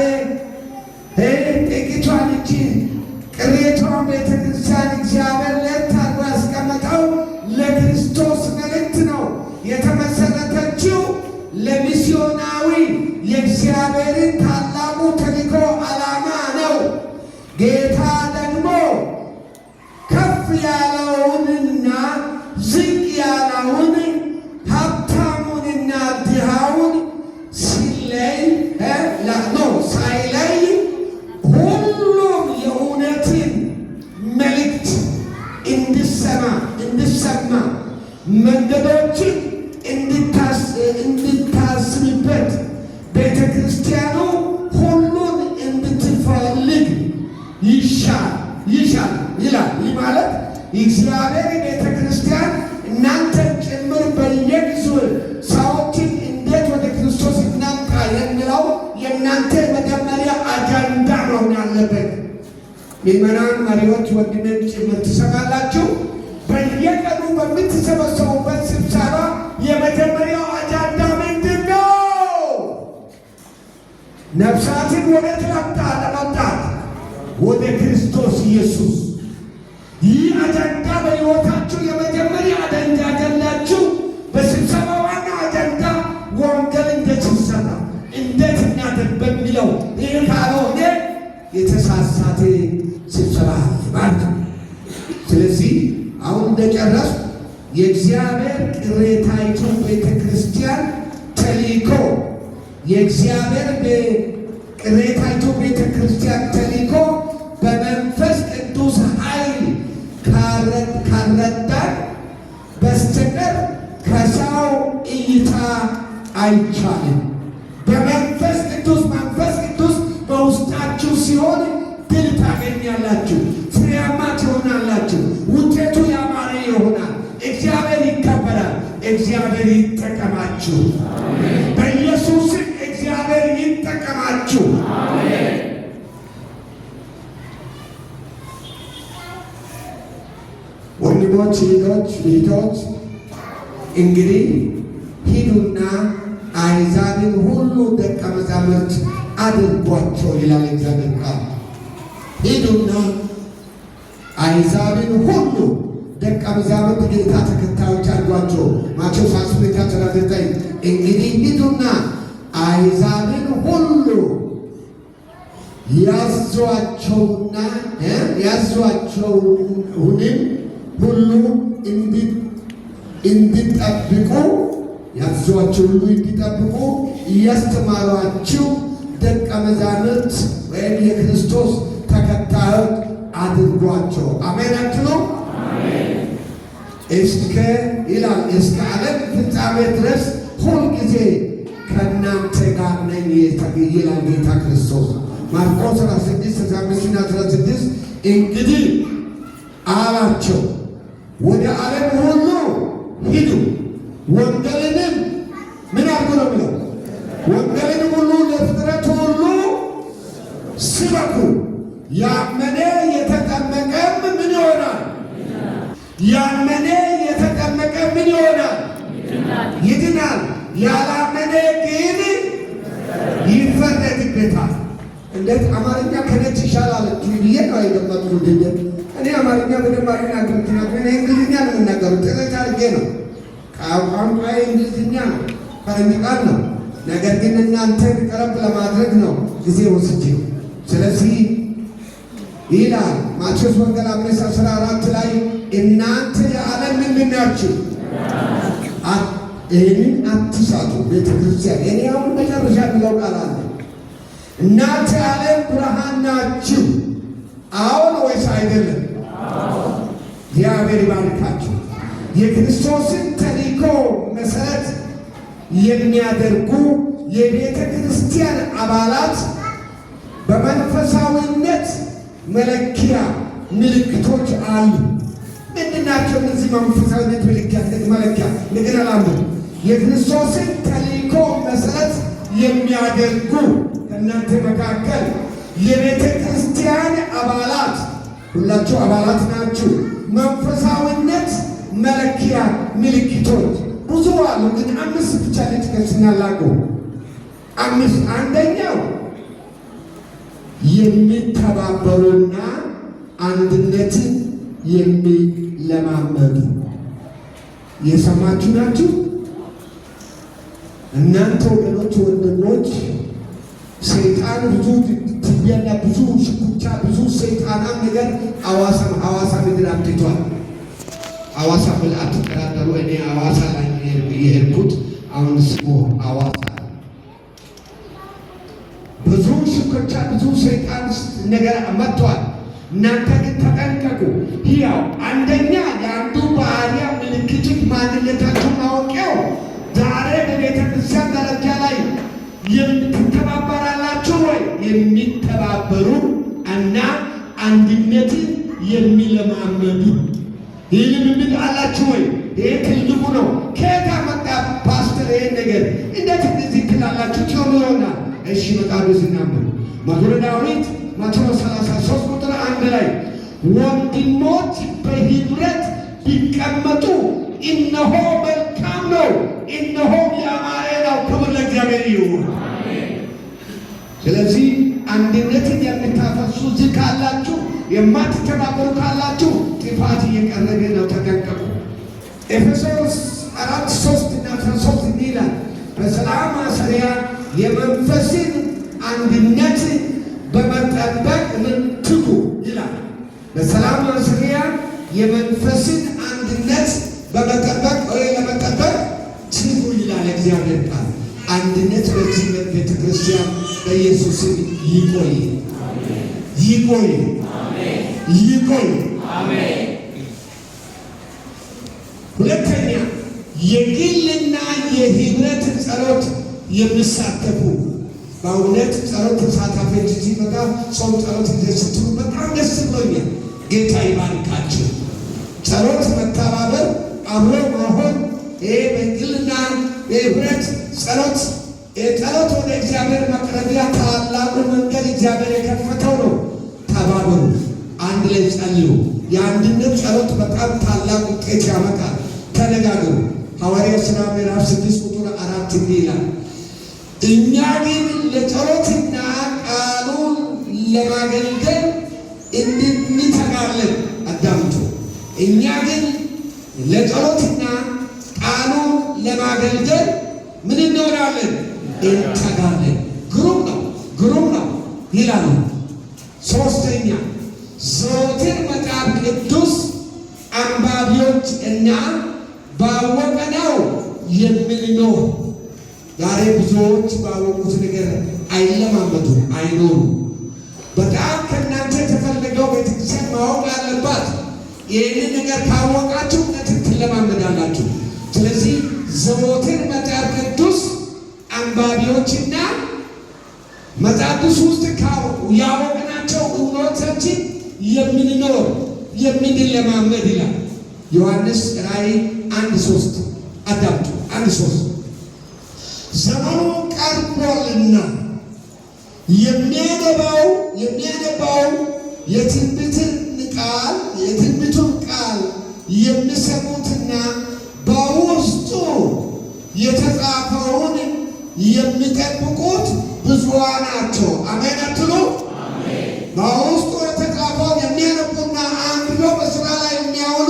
ጥቂቷን፣ እቺ ቅሬቷን ቤተ ክርስቲያን እግዚአብሔር ለየት አድርጎ ያስቀመጠው ለክርስቶስ መልእክት ነው። የተመሰረተችው ለሚስዮናዊ የእግዚአብሔርን ታላቁ ተልእኮ ዓላማ ነው። ጌታ ደግሞ ከፍ ያለውንና ዝቅ ያለውን፣ ሀብታሙንና ድሃውን ሲለይ no ሳይለይ ሁሉም የእውነትን መልእክት እንዲሰማ፣ መንገዶችን እንድታስብበት፣ ቤተ ክርስቲያኑ ሁሉን እንድትፈልግ ይሻል ይሻል ይላል። ይህ ማለት እግዚአብሔር ቤተ ክርስቲያን እናንተን ጭምር በየጊዜው ሰዎችን እንዴት ወደ ክርስቶስ እናምጣ የሚለው የእናንተ መጀመሪያ አጀንዳ መሆን አለበት። ምዕመናን፣ መሪዎች፣ ወንድሜም ጭምር ትሰማላችሁ። በየቀኑ በምትሰበሰቡበት ስብሰባ የመጀመሪያው አጀንዳ ምንድን ነው? ነፍሳትን ወደ ትላምጣ ለማምጣት፣ ወደ ክርስቶስ ኢየሱስ። ይህ አጀንዳ በሕይወታችሁ የመጀመሪያ አጀንዳ፣ አጀንዳችሁ በስብሰባ ዋና አጀንዳ ወንጌል እንዴት ይሰራ፣ እንዴት እናድርግ በሚለው፣ ይህ ካልሆነ የተሳሳተ ስብሰባ ማለት ነው። ስለዚህ አሁን እንደጨረስኩ የእግዚአብሔር ቅሬታይቱ ቤተ ክርስቲያን ተልእኮ፣ የእግዚአብሔር ቅሬታይቱ ቤተ ክርስቲያን ተልእኮ በመንፈስ ቅዱስ ኃይል ካልረዳን በስተቀር ከሰው እይታ አይቻልም። በመንፈስ ቅዱስ፣ መንፈስ ቅዱስ በውስጣችሁ ሲሆን ድል ታገኛላችሁ፣ ፍሬያማ ትሆናላችሁ፣ ውጤቱ ያማረ ይሆናል። እግዚአብሔር ይከበራል። እግዚአብሔር ይጠቀማችሁ። በኢየሱስ ስም እግዚአብሔር ይጠቀማችሁ። ወንድሞች፣ እህቶች፣ ልጆች፣ እንግዲህ ሂዱና አሕዛብን ሁሉ ደቀ መዛሙርት አድርጓቸው ይላል እግዚአብሔር ቃል። ሂዱና አሕዛብን ሁሉ ደቀ መዛሙርት፣ ጌታ ተከታዮች አድርጓቸው። ማቴዎስ 28:19። እንግዲህ ሂዱና አሕዛብን ሁሉ ያዟቸውና ያዟቸውንም ሁሉ እንዲጠብቁ፣ ያዟቸው ሁሉ እንዲጠብቁ እያስተማሯችሁ ደቀ መዛሙርት ወይም የክርስቶስ ተከታዮች አድርጓቸው። አሜን አትሉ? እስከ ይላል፣ እስከ ዓለም ፍጻሜ ድረስ ሁልጊዜ ከእናንተ ጋር ነኝ ይላል ጌታ ክርስቶስ። ማርቆስ 16 15 እና 16። እንግዲህ አላቸው፣ ወደ ዓለም ሁሉ ሂዱ፣ ወንጌልንም ምን አድርጉ ነው የሚለው? ወንጌልንም ሁሉ ለፍጥረት ሁሉ ስበኩ። ያመነ የተጠመቀም ምን ይሆናል? ያመነ የተጠመቀ ምን ይሆናል? ይድናል። ያላመነ ግን ይፈረድበታል። እንዴት አማርኛ ከነጭ ይሻላል ብዬ ነው የገመጥኩት። እኔ አማርኛ በደንብ አልናገርም፣ ምክንያቱም እኔ እንግሊዝኛ ነው የምናገረው። ጥረት አድርጌ ነው። ቋንቋዬ እንግሊዝኛ ነው፣ ፈረንጅ ቃል ነው። ነገር ግን እናንተን ቀረብ ለማድረግ ነው ጊዜ ወስጄ። ስለዚህ ይላል ማቴዎስ ወንጌል 5:14 ላይ እናንተ የዓለም ምንድን ናችሁ? ይህንን አትሳቱ። ቤተ ክርስቲያን እኔ አሁን መጨረሻ የሚለው ቃል አለ። እናንተ የዓለም ብርሃን ናችሁ። አዎን ወይስ አይደለም? እግዚአብሔር ይባርካችሁ። የክርስቶስን ተልእኮ መሰረት የሚያደርጉ የቤተ ክርስቲያን አባላት በመንፈሳዊነት መለኪያ ምልክቶች አሉ። ምንድናቸው እነዚህ መንፈሳዊነት መለኪያ? እንደገና ላንብብ። የክርስቶስን ተልእኮ መሰረት የሚያደርጉ ከእናንተ መካከል የቤተ ክርስቲያን አባላት፣ ሁላችሁ አባላት ናችሁ። መንፈሳዊነት መለኪያ ምልክቶች ብዙ አሉ፣ ግን አምስት ብቻ ልጥቀስና ላቁም። አምስት። አንደኛው የሚተባበሩና አንድነትን የሚለማመዱ። የሰማችሁ ናችሁ። እናንተ ወገኖች፣ ወንድሞች፣ ሰይጣን ብዙ ትቢያና ብዙ ሽኩቻ፣ ብዙ ሰይጣናም ነገር ሐዋሳ ምድር አምጥቷል። ሐዋሳ ብል አትጠራጠሩ። እኔ ሐዋሳ ላይ የሄድኩት አሁን ስሙ ሐዋሳ ብዙ ሽኩቻ፣ ብዙ ሰይጣን ነገር መጥቷል። እናንተ ግን ተጠንቀቁ። ሕያው አንደኛ የአንዱ ባህሪያ ምልክት ማንነታችሁ ማወቂያው ዛሬ በቤተ ክርስቲያን ደረጃ ላይ የምትተባበራላችሁ ወይ? የሚተባበሩ እና አንድነትን የሚለማመዱ ይህ ልምምድ አላችሁ ወይ? ይህ ትልቁ ነው። ከየት መጣ ፓስተር? ይህን ነገር እንዴት እንደዚህ ትላላችሁ? ትሆኑ ይሆናል። እሺ መጽሐፍ ስናምር መዝሙረ ዳዊት 133 ቁጥር 1 ላይ ወንድሞች በህብረት ቢቀመጡ እነሆ መልካም ነው፣ እነሆም ያማረ ነው። ክብር ለእግዚአብሔር ይሁን። ስለዚህ አንድነትን የምታፈሱ እዚህ ካላችሁ፣ የማትተባበሩ ካላችሁ ጥፋት እየቀረበ ነው። ተጠንቀቁ። ኤፌሶስ 4:3 እና 13 እንዲህ ይላል፣ በሰላም ማሰሪያ የመንፈስን አንድነት በመጠበቅ ትጉ ይላል። በሰላም ማሰሪያ የመንፈስን አንድነት በመጠበቅ ወይ ለመጠበቅ ትጉ ይላል እግዚአብሔር ቃል። አንድነት በዚህ ቤተ ክርስቲያን በኢየሱስ ስም ይቆይ፣ ይቆይ፣ ይቆይ። ሁለተኛ የግልና የህብረት ጸሎት የሚሳተፉ። በእውነት ጸሎት ተሳታፊዎች ሲመጣ ጾም ጸሎት ጊዜ ስትሉ በጣም ደስ ብሎኛል። ጌታ ይባርካችሁ። ጸሎት መተባበር፣ አብሮ መሆን፣ ይሄ በግልና የህብረት ጸሎት፣ የጸሎት ወደ እግዚአብሔር መቅረቢያ ታላቁ መንገድ እግዚአብሔር የከፈተው ነው። ተባበሩ፣ አንድ ላይ ጸልዩ። የአንድነት ጸሎት በጣም ታላቅ ውጤት ያመጣል። ተነጋገሩ። ሐዋርያት ሥራ ምዕራፍ 6 ቁጥር 4 እንዲህ ይላል፣ እኛ ግን ለጸሎትና ቃሉን ለማገልገል እንተጋለን። አዳምጡ። እኛ ግን ለጸሎትና ቃሉን ለማገልገል ምን እንሆናለን? እንተጋለን። ግሩም ነው፣ ግሩም ነው ይላሉ። ሶስተኛ ዘወትር መጽሐፍ ቅዱስ አንባቢዎች እና ባወቅነው የምንኖር። ዛሬ ብዙዎች ባወቁት ነገር አይለማመዱም፣ አይኖሩም። በጣም ከእናንተ የተፈለገው ቤተክርስቲያን ማወቅ ያለባት ይህንን ነገር ካወቃችሁ እውነትን ትለማመዳላችሁ። ስለዚህ ዘወትር መጽሐፍ ቅዱስ አንባቢዎችና መጽሐፍ ቅዱስ ውስጥ ያወቅናቸው እውነቶችን የምንኖር፣ የምንለማመድ ይላል። ዮሐንስ ራእይ 1:3 አዳምጡ። 1:3 ዘመኑ ቀርቧልና የሚያነባው የትንቢቱን ቃል የሚሰሙትና በውስጡ የተጻፈውን የሚጠብቁት ብዙኃን ናቸው። አሜን አትሉ? በውስጡ የተጻፈውን የሚያነቡና አንብበው በስራ ላይ የሚያውሉ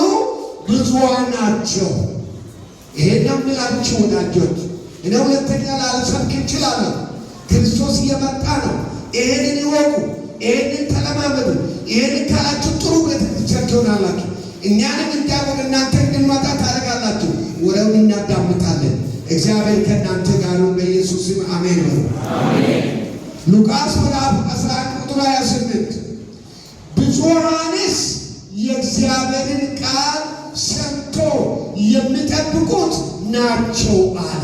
ብዙኃን ናቸው። ይሄን ነው የምላችሁ ወዳጆች። እኔ ሁለተኛ ላልሰብክ እችላለሁ። ክርስቶስ እየመጣ ነው። ይሄንን ይወቁ፣ ይሄንን ተለማመዱ። ይሄንን ካላችሁ ጥሩ ቤተክርስቲያን ትሆናላችሁ። እኛንም እንዲያውቅ እናንተ እንድንመጣ ታደርጋላችሁ። ወሬውን እናዳምጣለን። እግዚአብሔር ከእናንተ ጋር በኢየሱስ ስም አሜን በሉ። ሉቃስ ምዕራፍ 11 ቁጥር 28 ብፁዓንስ የእግዚአብሔርን ቃል ሰምቶ የሚጠብቁት ናቸው አለ።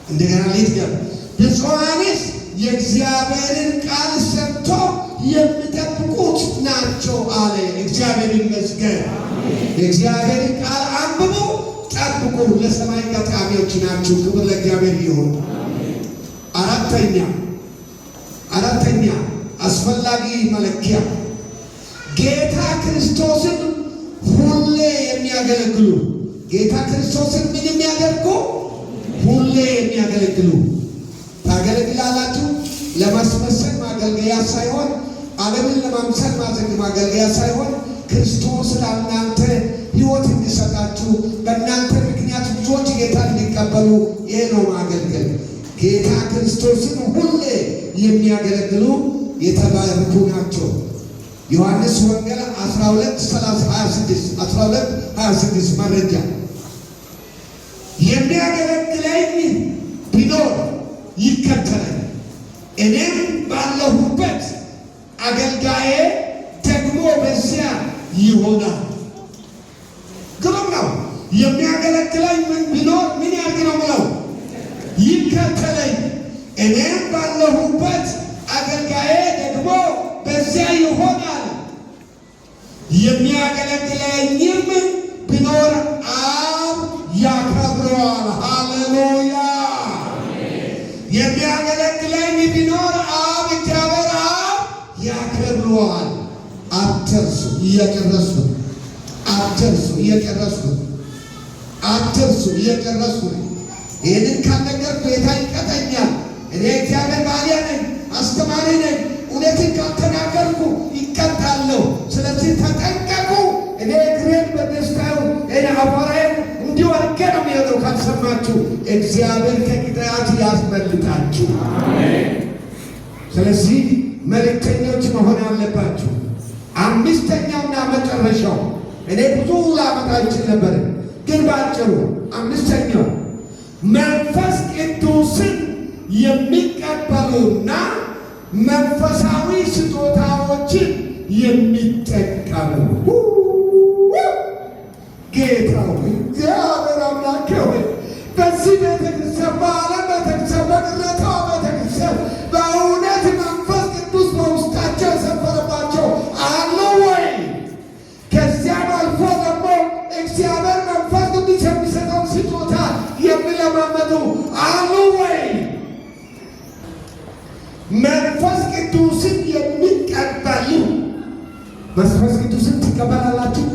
እንደገና ልድገም። ብፁዓንስ የእግዚአብሔርን ቃል ሰምቶ የሚጠብቁት ናቸው አለ። እግዚአብሔር ይመስገን። የእግዚአብሔርን ቃል አንብቡ፣ ጠብቁ፣ ለሰማይ ገጣሚዎች ናችሁ። ክብር ለእግዚአብሔር ይሁን። አራተኛ አስፈላጊ መለኪያ ጌታ ክርስቶስን ሁሌ የሚያገለግሉ፣ ጌታ ክርስቶስን ምን የሚያደርጉ? ሁሌ የሚያገለግሉ። ታገለግላላችሁ። ለማስመሰል ማገልገያ ሳይሆን፣ ዓለምን ለማምሰል ማገልገያ ሳይሆን፣ ክርስቶስ ለእናንተ ሕይወት እንዲሰጣችሁ፣ በእናንተ ምክንያት ብዙዎች ጌታ እንዲቀበሉ፣ ይህ ነው ማገልገል። ጌታ ክርስቶስን ሁሌ የሚያገለግሉ የተባረኩ ናቸው። ዮሐንስ ወንጌል 12 26፣ 12 26 መረጃ፣ የሚያገለግለኝ ቢኖር ይከተለኝ፣ እኔም ባለሁበት አገልጋዬ ደግሞ በዚያ ይሆናል። ግሩም ነው። የሚያገለግለኝ ምን ቢኖር ምን ያድርግ ነው ብለው? ይከተለኝ። እኔም ባለሁበት አገልጋዬ ደግሞ በዚያ ይሆናል። የሚያገለግለኝም ቢኖር አብ ያከብረዋል። ሃሌሉያ! የሚያገለግለኝ ቢኖር አብ፣ እግዚአብሔር አብ ያከብረዋል። አትርሱ፣ እየጨረስኩ፣ አትርሱ፣ እየጨረስኩ፣ አትርሱ፣ እየጨረስኩ። ይህንን ካልነገርኩ ጌታ ይቀጠኛል። እኔ እግዚአብሔር ባሪያ ነኝ፣ አስተማሪ ነኝ። እውነትን ካልተናገርኩ ይቀጣለሁ። ስለዚህ ተጠንቀቁ። እኔ እግሬን በደስታው እኔ አቧራዬን እንዲሁ አድርጌ ነው የሚሄደው። ካልሰማችሁ እግዚአብሔር ከቅጣት ያስመልጣችሁ። ስለዚህ መልእክተኞች መሆን አለባችሁ። አምስተኛውና መጨረሻው፣ እኔ ብዙ ላመጣ ይችል ነበር፣ ግን ባጭሩ አምስተኛው መንፈስ ቅዱስን የሚቀበሉና መንፈሳዊ ስጦታዎችን የሚጠቀሙ። ጌታ ሆይ፣ እግዚአብሔር አምላኬ ሆይ፣ በዚህ ቤተክርስቲያን፣ በዓለም ቤተክርስቲያን፣ በቅሬታዋ ቤተክርስቲያን በእውነት መንፈስ ቅዱስ በውስጣቸው የሰፈረባቸው አሉ ወይ? ከዚያም አልፎ ደግሞ እግዚአብሔር መንፈስ ቅዱስ የሚሰጠውን ስጦታ የሚለማመዱ አሉ ወይ? መንፈስ ቅዱስን የሚቀበሉ፣ መንፈስ ቅዱስን ትቀበላላችሁ?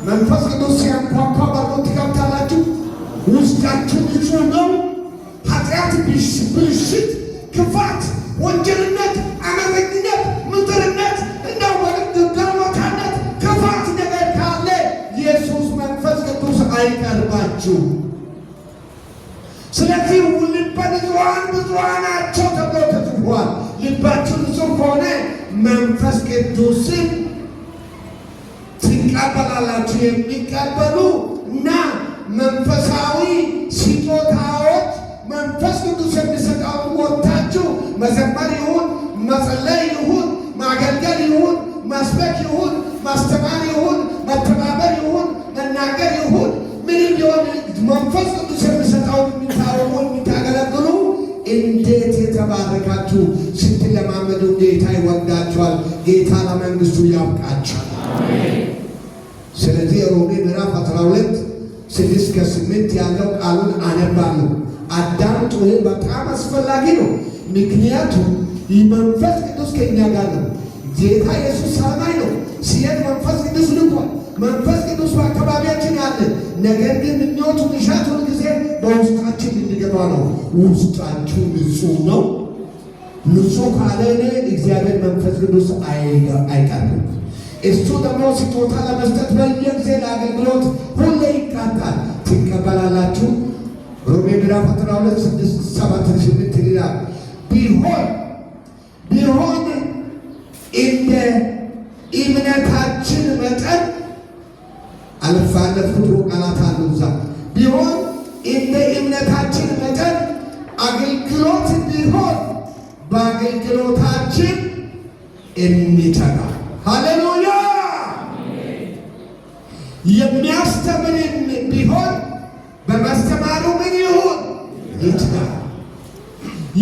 መንፈስ ቅዱስ ሲያንኳኳ በሩን ትከፍታላችሁ? ውስጣችሁ ንጹህ ነው? ኃጢአት፣ ብልሽት፣ ክፋት፣ ወንጀልነት፣ አመፀኝነት፣ ምንዝርነት፣ እንደው ጋለሞታነት፣ ክፋት ነገር ካለ ኢየሱስ መንፈስ ቅዱስ አይቀርባችሁ። ስለዚህ ልበ ንጹሐን ብፁዓን ናቸው ተብሎ ተጽፏል። ልባችሁ ንጹህ ከሆነ መንፈስ ቅዱስን ትቀበላላችሁ። የሚቀበሉ እና መንፈሳዊ ስጦታዎች መንፈስ ቅዱስ የሚሰጠውን ወጥታችሁ መዘመር ይሁን፣ መጸለይ ይሁን፣ ማገልገል ይሁን፣ መስበክ ይሁን፣ ማስተማር ይሁን፣ መተባበር ይሁን፣ መናገር ይሁን፣ ምንም ቢሆን መንፈስ ቅዱስ የሚሰጠውን የሚታወቁ፣ የሚታገለግሉ እንዴት የተባረካችሁ! ስትለማመዱ ጌታ ይወዳችኋል። ጌታ ለመንግስቱ ያብቃችኋል። ስለዚህ ሮሜ ምዕራፍ 12 6 ከ8 ያለው ቃሉን አነባለሁ። አዳምጡ። ይህ በጣም አስፈላጊ ነው። ምክንያቱም መንፈስ ቅዱስ ከእኛ ጋር ነው። ጌታ ኢየሱስ ሰማይ ነው። ሲሄድ መንፈስ ቅዱስ ልኳል። መንፈስ ቅዱስ በአካባቢያችን አለ። ነገር ግን ምኞቱ ምሻት ሁል ጊዜ በውስጣችን እንዲገባ ነው። ውስጣችሁ ንጹህ ነው። ንጹህ ካልሆነ እግዚአብሔር መንፈስ ቅዱስ አይቀርብም። እሱ ደግሞ ስጦታ ለመስጠት በየጊዜ ለአገልግሎት ሁሌ ይቃጣል። ትቀበላላችሁ። ሮሜ ምዕራፍ 12 6 7 8 ይላል፣ ቢሆን እንደ እምነታችን መጠን፣ አለፋለፍኩት፣ ቃላት አሉ እዛ፣ ቢሆን እንደ እምነታችን መጠን አገልግሎት ቢሆን በአገልግሎታችን እንተጋ። ሃሌሉያ። የሚያስተምርም ቢሆን በማስተማሩ ምን ይሁን? ይትጋ።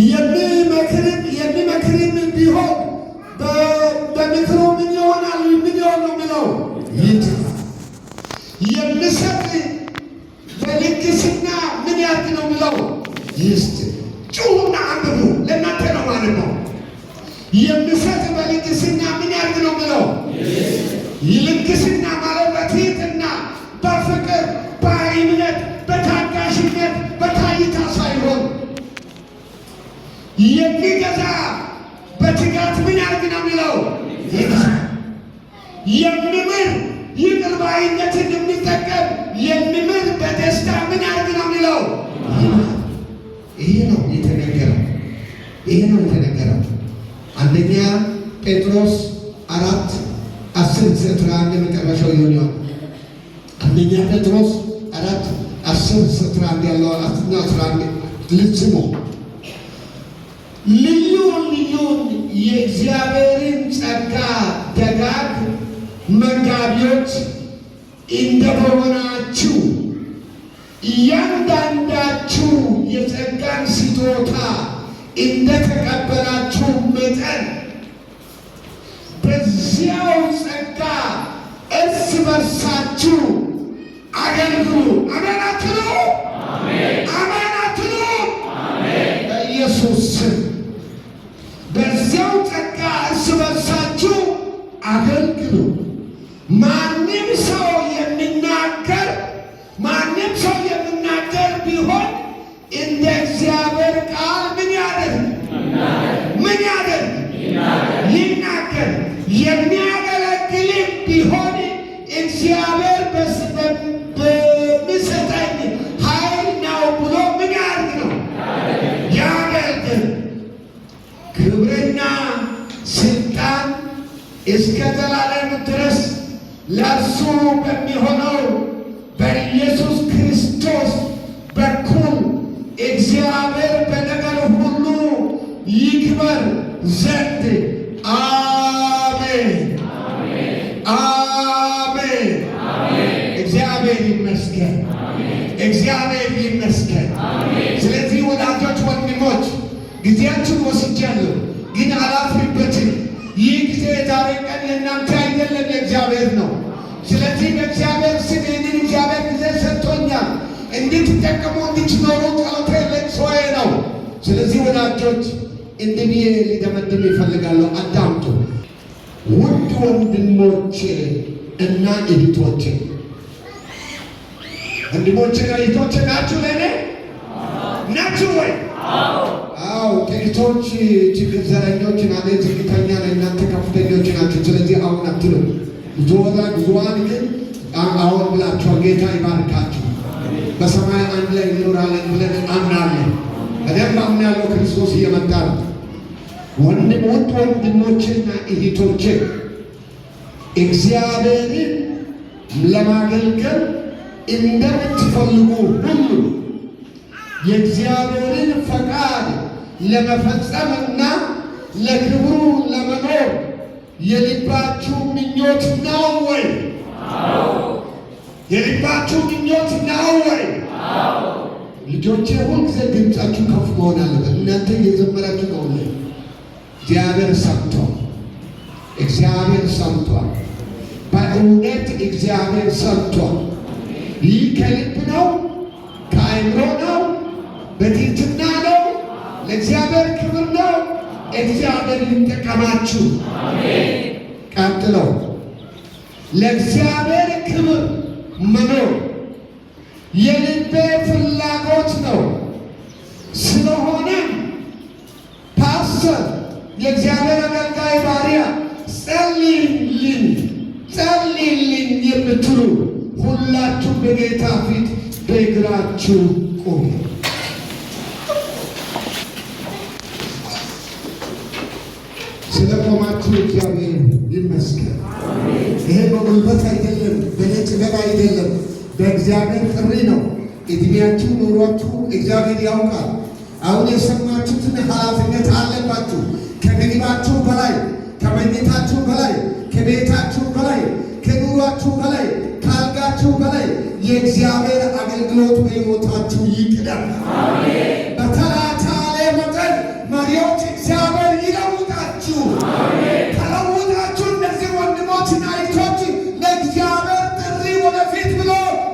የሚመክርም ቢሆን በምክሩ ምን ይሆናል? ምን ይሆን ነው የሚለው? ይትጋ። የሚሰጥ በልግስና ምን ያርግ ነው የሚለው? ይስጥ። ጩሁና አንብቡ። ለእናንተ ነው ማለት ነው። የሚሰጥ በልግስና ምን ያርግ ነው የሚለው? ልግስና ማለት በትህትና፣ በፍቅር፣ በእምነት፣ በታጋሽነት፣ በታይታ ሳይሆን። የሚገዛ በትጋት ምን ያርግ ነው የሚለው? ይግዛ። የሚምር፣ ይቅር ባይነትን የሚጠቀም፣ የሚምር በደስታ ምን ያርግ ነው የሚለው? ይሄ ነው የተነገረው። ይሄ ነው የተነገረው። አንደኛ ጴጥሮስ 4:10-11 መጨረሻው ይሆናል። አንደኛ ጴጥሮስ 4:10-11 ያለው 10ና 11 ልስሙ። ልዩ ልዩን የእግዚአብሔርን ጸጋ ደጋግ መጋቢዎች እንደመሆናችሁ እያንዳንዳችሁ የጸጋን ስጦታ እንደተቀበላችሁ መጠን በዚያው ጸጋ እርስ በርሳችሁ አገልግሉ። አሜን አትሉ? አሜን አትሉ? በኢየሱስ ስም በዚያው ጸጋ እርስ በርሳችሁ አገልግሉ። ማንም ሰው የሚናገር ቢሆን እንደ እግዚአብሔር ቃል ምን ያደርግ? ምን ያደርግ? ይናገር። የሚያገለግልም ቢሆን እግዚአብሔር በሚሰጠኝ ኃይል ነው ብሎ ምን ያድርግ ነው? ያገልግል። ክብርና ስልጣን እስከ ዘላለም ድረስ ለእርሱ በሚሆነው በኢየሱስ ክርስቶስ በኩል እግዚአብሔር በነገር ሁሉ ይክበር ዘንድ። አሜን፣ አሜን። እግዚአብሔር ይመስገን። እግዚአብሔር ይመስገን። ስለዚህ ወዳጆች፣ ወንድሞች፣ ጊዜያችሁን ወስጃለሁ፣ ግን አላፍርበትም። ይህ ጊዜ የዛሬ ቀን የእናንተ አይደለም፣ የእግዚአብሔር ነው። ስለዚህ በእግዚአብሔር ስም ይህንን እግዚአብሔር ጊዜ ሰጥቶኛል፣ እንድትጠቀሙ እንድትኖሩ ጸሎቴ ለቅሶዬ ነው። ስለዚህ ወዳጆች እንዲህ ብዬ ሊደመድም ይፈልጋለሁ። አዳምጡ። ውድ ወንድሞቼ እና እህቶቼ፣ ወንድሞቼና እህቶቼ ናችሁ፣ ለእኔ ናችሁ ወይ? አዎ፣ ጥቂቶች ችግር ዘረኞች ናቸው፣ ዝቅተኛ ነን፣ እናንተ ከፍተኞች ናችሁ። ስለዚህ አሁን አትሉ። ብዙሃን ግን አሁን ብላችኋል። ጌታ ይባርካችሁ። በሰማይ አንድ ላይ እንኖራለን ብለን አምናለን። በደንብ አምናለሁ። ክርስቶስ እየመጣ ነው። ውድ ወንድሞቼና እህቶቼ፣ እግዚአብሔርን ለማገልገል እንደምትፈልጉ ሁሉ የእግዚአብሔርን ፈቃድ ለመፈጸምና ለክብሩ ለመኖር የልባችሁ ምኞት ነው ወይ? የልባችሁ ምኞት ነው ወይ? ልጆቼ፣ ሁልጊዜ ድምፃችሁ ከፍ መሆን አለበት። እናንተ እየዘመራችሁ ነው። እግዚአብሔር ሰምቷል። እግዚአብሔር ሰምቷል። በእውነት እግዚአብሔር ሰምቷል። ይህ ከልብ ነው፣ ከአእምሮ ነው፣ በትህትና ነው፣ ለእግዚአብሔር ክብር ነው። እግዚአብሔር ይጠቀማችሁ። ቀጥለው ለእግዚአብሔር ክብር መኖር የልቤ ፍላጎት ነው። ስለሆነም ፓስተር፣ የእግዚአብሔር አገልጋይ ባሪያ፣ ጸልይልኝ ጸልይልኝ የምትሉ ሁላችሁ በጌታ ፊት በእግራችሁ ቁሙ። ስለቆማችሁ እግዚአብሔር ይመስገን። ይሄ በጉልበት አይደለም፣ በእኔ ጥበብ አይደለም፣ በእግዚአብሔር ጥሪ ነው። እድሜያችሁ ኑሯችሁ እግዚአብሔር ያውቃል። አሁን የሰማችሁትን ኃላፊነት አለባችሁ። ከምግባችሁ በላይ፣ ከመኝታችሁ በላይ፣ ከቤታችሁ በላይ፣ ከኑሯችሁ በላይ፣ ከአልጋችሁ በላይ የእግዚአብሔር አገልግሎት በሕይወታችሁ ይቅደም። በተቻለ መጠን መሪዎች እግዚአብሔር ይለውጣችሁ። ተለውጣችሁ እነዚህ ወንድሞችና እህቶች ለእግዚአብሔር ጥሪ ወደፊት ብሎ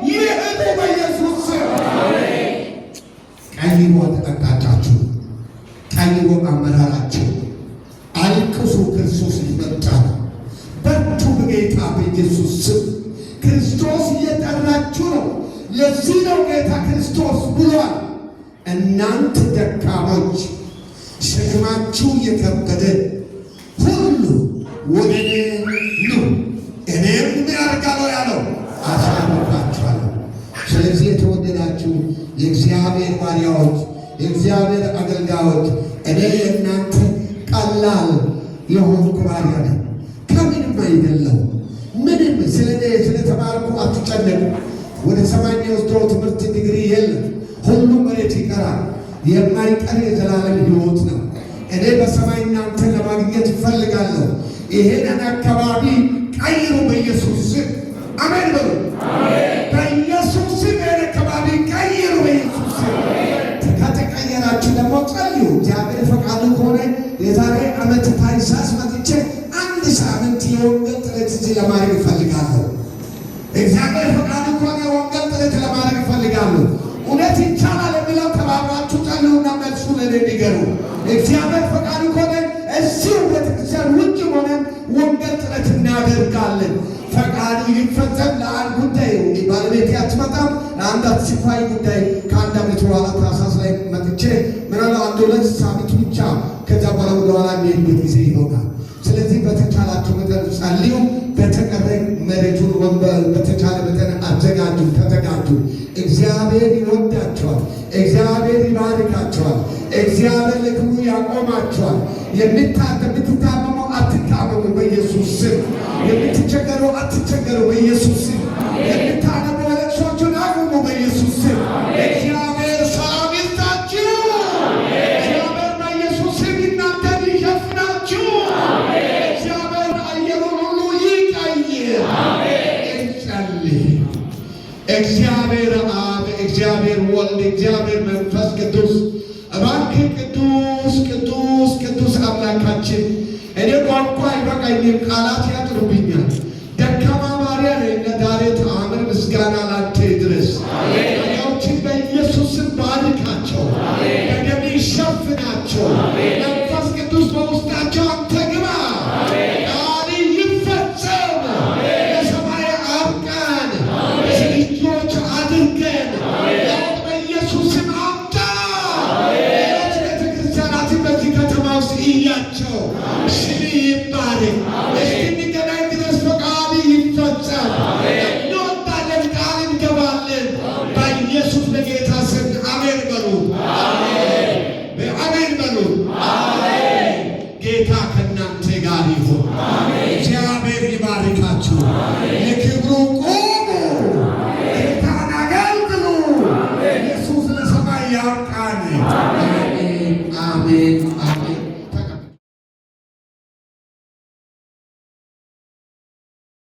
ይሂዱ በኢየሱስ ስም። ቀይሩ አቅጣጫችሁ፣ ቀይሩ አመራራችሁ። አልቅሱ፣ ክርስቶስ ሊመጣ ነው። በርቱ በጌታ በኢየሱስ ስም። ክርስቶስ እየጠራችሁ ነው። ለዚህ ነው ጌታ ክርስቶስ ብሏል፣ እናንተ ደካሞች ሸክማችሁ የከበደ ሁሉ ወደ እኔ ኑ፣ እኔም ምን አደርጋለሁ ያለው አሳርፋችኋለሁ። ስለዚህ የተወደዳችሁ የእግዚአብሔር ባሪያዎች፣ የእግዚአብሔር አገልጋዮች፣ እኔ የእናንተ ቀላል የሆንኩ ባሪያ ነኝ። ከምንም አይደለም። ምንም ስለ እኔ ስለተማርኩ አትጨነቁ። ወደ ሰማይ የሚወስደው ትምህርት ዲግሪ የለም። ሁሉም መሬት ይቀራል። የማይቀር የዘላለም ሕይወት ነው። እኔ በሰማይ እናንተን ለማግኘት እፈልጋለሁ። ይሄንን አካባቢ ቀይሩ በኢየሱስ ስም። አሜን በሉ። በኢየሱስ ስም ይሄን አካባቢ ቀይሩ በኢየሱስ ስም። ከተቀየራችሁ ደግሞ ጸልዩ። እግዚአብሔር ፈቃዱ ከሆነ የዛሬ ዓመት ታኅሳስ መጥቼ አንድ ሳምንት የወንጌል ጥረት እዚህ ለማድረግ እፈልጋለሁ። እግዚአብሔር ፈቃዱ ከሆነ የወንጌል ጥረት ለማድረግ እፈልጋለሁ። እውነት ይቻላል የሚለው ተባብራችሁ ጸልዩና መልሱ ለእኔ ንገሩ። እግዚአብሔር ፈቃዱ ከሆነ እዚሁ ቤተክርስቲያን ውጭ ሆነን ወንጌል ጥረት እናደርጋለን። ፈቃዱ ይፈጸም። ለአንድ ጉዳይ ባለቤቴ አትመጣም። ለአንድ አስቸኳይ ጉዳይ ከአንድ ዓመት በኋላ ታኅሳስ ላይ መጥቼ ምናልባት አንድ ሁለት ሳምንት ብቻ ከዛ በኋላ ወደኋላ የሚሄድበት ጊዜ ይሆናል። ስለዚህ በተቻላችሁ መጠን ጸልዩ። በተቀረ መሬቱን ወንበር በተቻለ መጠን አዘጋጁ፣ ተዘጋጁ። እግዚአብሔር ይወዳቸዋል። እግዚአብሔር ይባርካቸዋል። እግዚአብሔር ለክብሩ ያቆማቸዋል። የምትታመሙ አትታመሙ በኢየሱስ ስም። የምትቸገሩ አትቸገሩ በኢየሱስ ስም። የምታነቡ ለቅሶቹን አቁሙ በኢየሱስ ስም። እግዚአብሔር ሰላም ይስጣችሁ። እግዚአብሔር በኢየሱስ ስም እናንተን ይሸፍናችሁ። እግዚአብሔር አየሩን ሁሉ ይቀይር። እንጸልይ። እግዚአብሔር አብ፣ እግዚአብሔር ወልድ፣ እግዚአብሔር መንፈስ ቅዱስ፣ እባክህ ቅዱስ ቅዱስ ቅዱስ አምላካችን፣ እኔ ቋንቋ አይበቃኝም፣ ቃላት ያጥሩብኛል። ደካማ ባሪያ ነኝ። ዛሬ ተአምር ምስጋና ላንተ ይድረስ። ባሪያዎችን በኢየሱስ ስም ባርካቸው፣ በደም ሸፍናቸው። መንፈስ ቅዱስ በውስጣቸው አንተ ግባ። ቃል ይፈጸም። ለሰማይ አብቃን፣ ዝግጆች አድርገን። ለውጥ በኢየሱስ ስም አምጣ። ሌሎች ቤተክርስቲያናትን በዚህ ከተማ ውስጥ እያቸው። ስም ይባረክ። እስክንገናኝ ድረስ ፈቃድ ይፈጸም። እንወዳለን፣ ቃል እንገባለን። በኢየሱስ በጌታ ስም አሜን በሉ። አሜን በሉ። ጌታ ከእናንተ ጋር ይሁን። እግዚአብሔር ይባርካችሁ። ለክብሩ ቁሙ።